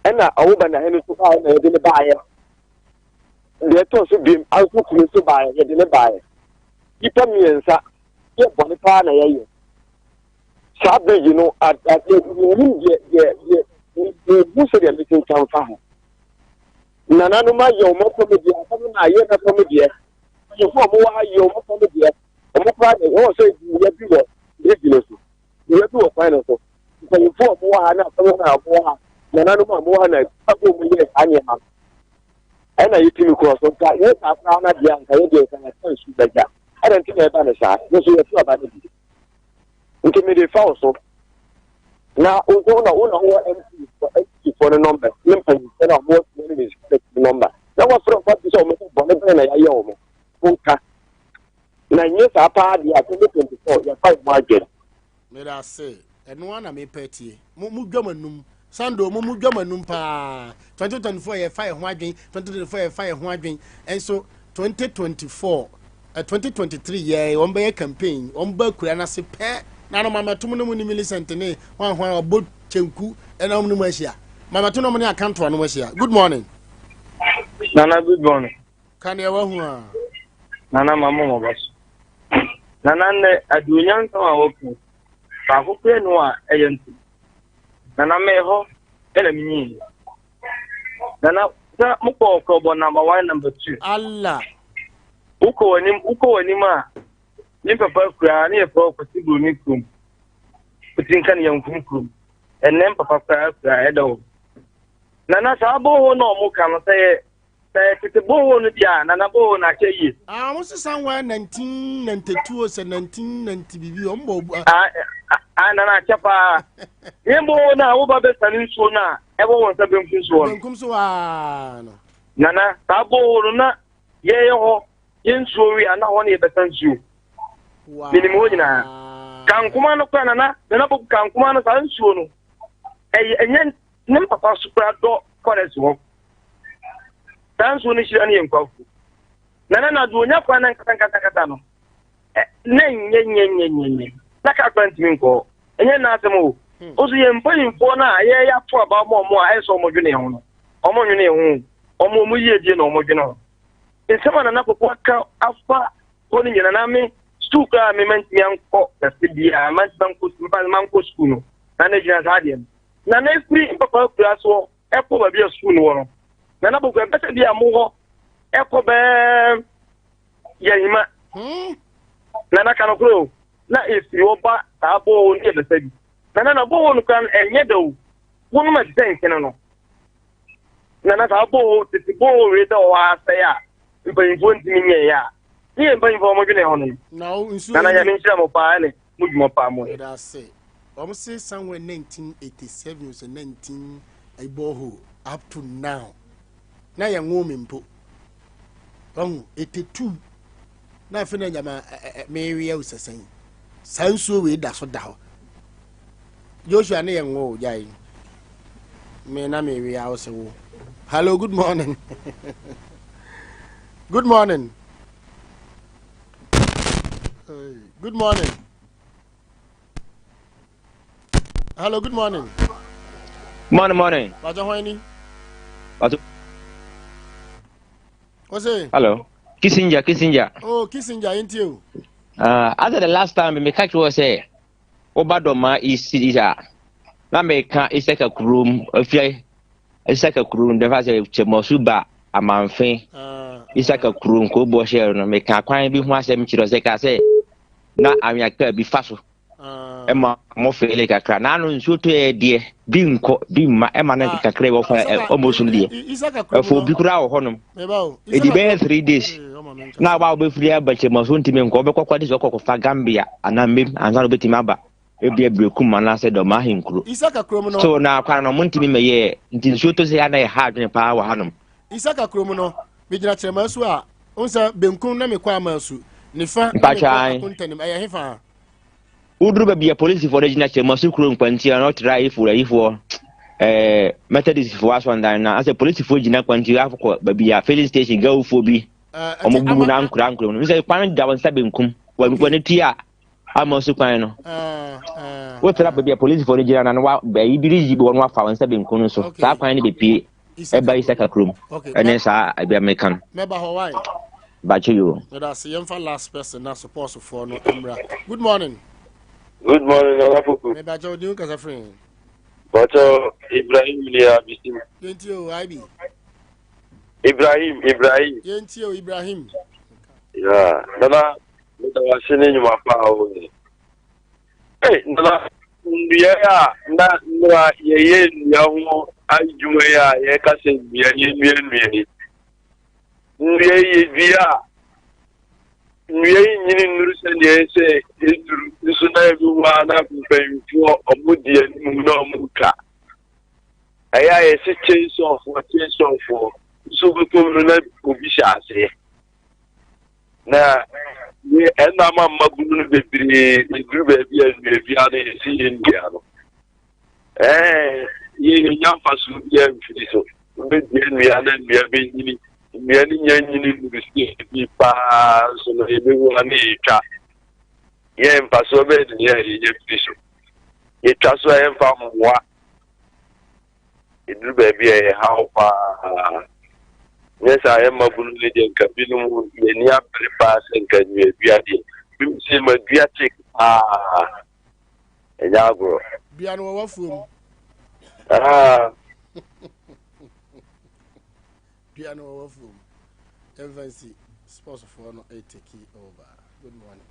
ɛna awo bandahene nso baa na yɛde ne baayɛ deɛ ɛtɔ so biem anso kunu nso baayɛ yɛde ne baayɛ nipa mmiɛnsa yɛ bɔne paa na yɛyɛ saa bridge no ade menim deɛ deɛ deɛ mehu sɛ deɛ metentam fa ho nananom ayɛ wɔn afam deɛ asɛm no ayɛ n'afam deɛ mpanyinfoɔ a wɔwɔ ha yɛ wɔn afam deɛ wɔn koraa deɛ wɔwɔ sɛ dua bi wɔ bridge no so dua bi wɔ kwan no so mpanyinfoɔ a wɔwɔ ha na asɛm no a wɔwɔ ha nananom a wɔwɔ ha na ɛbɔ wɔn yɛ saa nneɛma no ɛna yɛtumi korɔ so nka yɛ saa koraa na deɛ anka yɛ deɛ nka yɛka nsu bɛgya ɛna nti na ɛba no saa nso yɛto aba no bi nti mede fa wo so na wo na wo na wowɔ mp mp foɔ no nɔmba ne mpanyinfoɔ no a wɔwɔ sua ne municipality no nɔmba na wɔfrɛ wɔn ati sɛ wɔn sɛ bɔne bɛn na yɛayɛ wɔn nka na nye saa paa deɛ a 2024 yɛfa wɔn adwene. Meda ase. Ɛno ara na mepɛ atie. Mo mo dwa mo anum. Sando mo mo dwa mo anum paa. 2024 yɛfa yɛn ho adwen. 2024 yɛfa yɛn ho adwen. Ɛnso 2024 eh, 2023 yɛ wɔn bɛyɛ campaign. Wɔn ba akura n'ase pɛ. Na no mametom no mu ne Millicent ne hwan hwan ɔbɔ kyenku ɛna wɔn ne mu ahyia. Mameto no mu ne akantoa no mu ahyia. Good morning. Nana good morning. Ka nea wahu a. Nana ma mo ba so. Nana nnɛ aduonya nsɛm a wɔka baako pɛ no a ɛyɛ nto. Nana mɛyɛ hɔ ɛna menyii. Nana sɛ mokɔ ɔkrɔbɔ number one number two. Allah. Wokɔ w'anim wokɔ w'anim a ne papa kuraa ne yɛfrɛ ɔkwasi buroni kurom. Wosi nka ne yɛnkum kurom. Ɛnɛ mpapa koraa kuraa ɛda hɔ. Nana saa bɔ ho na ɔmo ka no sɛ yɛ. Sɛ tete borehole no deɛ a, Nana borehole no akyɛ yie. Ah, wɔn sɛ somewhere 1992 o sɛ 1990 biribi wɔn bɔ obu. Ah, ah, Nana akyɛ paa. Yɛn borehole no a woba bɛsane nsuo no a ɛwɔ wɔn nsa benkum soɔ no. Benkum so aa no. Nana, saa borehole no na yɛyɛ hɔ yɛ nsuo wie a na hɔ na yɛbɛsa nsuo. Wow. Menim hɔ nyinaa. Kankoma no koraa Nana, Nana Boku kankoma no saa nsuo no ɛyɛ ɛnyɛ ne papa so koraa dɔ forest hɔ. Saa nsuo no hyira no yɛ nkwafo. Na na na onya kwan na nkasa nkasa nkasa no. Na nyɛ nyɛ nyɛ nyɛ nyɛ. Na kaa kwan ntumi nkɔ hɔ. Ɛnyɛ n'asɛm o. Hmm. Nso yɛn mpanyinfoɔ no a yɛyɛ ato aba ɔmo ɔmo a ɛyɛ sɛ ɔmo dwene ho no. Ɔmo nwene ho. Ɔmo ɔmo yie die na ɔmo dwene ho. Nsɛm a Nana Popo aka afa hɔ no nyina na me sukuu koraa me mantumi ankɔ kɛse biara mantumi ankɔ mankɔ sukuu no na na gyina saa adeɛ no. Na na efiri mpapa akura soɔ ɛkɔ baabi a sukuu no wɔ no na na bɔkɔ ɛbɛsɛ bi a mo hɔ ɛkɔ bɛɛ yɛhima hmm. na na ka no koro na efiri hɔ ba saa bɔɔl no yɛ bɛsɛ bi na na na bɔɔl no kora no ɛnyɛ dɛ o wɔn ma ti sɛ nkyɛn no na na saa bɔɔl tete bɔɔl wei sɛ ɔwɔ asɛe a mpanyinfoɔ ntumi nyɛ yɛ a ne yɛ mpanyinfoɔ wɔn dwene ho no na na yɛn nhyira mo paa ne mo dwuma paa mo yɛ. Wɔn se somewhere 1987 sɛ 19 borehole up to now na yɛn nwoo me mpo ɔho 82 na afei na nyama mewia osɛsɛn saa nsuo wei da so da hɔ Joshua ne yɛn nwoo gyae me na mewia wo sɛ wo. Hello, good morning. Good morning. Hey, good morning. Hello, good morning. Morning, morning. Bàjẹ́ hwan ni? Bàjẹ́. Wọ́n sè. Hello. Kissinger, Kissinger. Oh, Kissinger, yẹn ti o. After the last time, me catch wɔ sɛ, woba dɔma isi a, na meka Isaka kurom, afia Isaka kurom, dɛfa sɛ kyɛmɔsu ba amanfe, Isaka kurom, kò bɔ hyɛ no, meka kwan bi ho asɛm kyerɛ sɛ ka sɛ, na anwea kaa bi fa so ɛma mo feele kakra na ano nsuo tɔ yɛ deɛ bi nkɔ bi mma ɛma no ah, kakra bi wɔfa ɔmo so no deɛ ɛfo obi koraa wɔ hɔnom ɛdi bɛyɛ 3 days na aba wobɛfiri aba kyɛma so ntumi nkɔ wobɛkɔ kɔ de sɛ ɔkɔkɔfa Gambia anaa mmem ansa na wobɛtumi aba ebi abirekum anaasɛ dɔm ahenkuro so na kwan no ɔmo ntumi mɛyɛ nti nsuo tɔ sɛ ana yɛ ha adwene paa wɔ hanom. Isaka kurom no megyina kyerɛma so a Wohu sɛ benkum na mekɔ Amasu, nifa na mekɔ Akontanim. Ɛyɛ hefa? Woduru baabi a polisifoɔ no gyina Kyeremasu kuro nkwantia na ɔtra ayifoɔ ayifoɔ ɛɛ Methodistfoɔ asɔndan na asɛ polisifoɔ gyina kwantia akɔ baabi a filling station gawufoɔ bi wɔn bubu na ankora ankora mu sɛ kwan da wɔn nsa benkum wɔn wɔn ti a Amasu kwan no wotra baabi a polisifoɔ no gyina na wa ayi bi yi bi wɔn wafa wɔn nsa benkum no so saa kwan no bepie. Ɛba Isaka kurom. Ɛne saa ebi a meka no. Mɛba hɔ wae. Bakyɛ yo. Meda ase yɛmfa last person na supportfoɔ no mmra. Good morning. Good morning, Nana Poku. Mebakyɛ wo din kasa firi. Bakyɛ Ibrahim ni abisim. Yɛntie o IB. Ibrahim, Ibrahim. Yɛntie o Ibrahim. Yeah, Nana, meda wase ne nnwuma pa a woyɛ. Ei, Nana, nnua a na nnora yɛyɛ nnua ho adwuma yi a yɛka sɛ nnua yɛnnua nnua yi. Nnua yi yɛdua a, nnua yi nyini nnuru sɛdeɛ ɛyɛ sɛ ɛduru nso na ebi hɔ a na mpanyinfoɔ ɔmo di anim na ɔmo twa. Ɛyɛ a yɛsi kyensɔfoɔ kyensɔfoɔ nso bɛkɔm no na obi hyɛ aseɛ. Na yɛ ɛna ama mmabunu no bebree eduru baabi a nnuadua no yɛsi yɛ nnua no. Ɛɛ yɛ yɛnya mfasoɔ biara mfiri so. Wobɛdua nnua na nnua bɛnyini. Nnua no nya nyini nnuru sɛ bi paa nso no yɛbɛhu a na yɛtwa. Yɛ mfasoɔ bɛyɛ ne yɛ a yɛnya firi so. Yɛtwa so a yɛmfa mmoa. Ɛduru baabi a ɛyɛ haw paa. Nyɛ saa yɛ mmabunu no deɛ nka binom yɛni abere paa sɛ nka nnuadua deɛ. Binom sɛ madua kyek paa. Ɛnyɛ agorɔ. Dua no wɔ w'afuom. Ah. Dua no wɔ w'afuom. Yɛmfa nsi sportsfoɔ no ɛtake over. Good morning.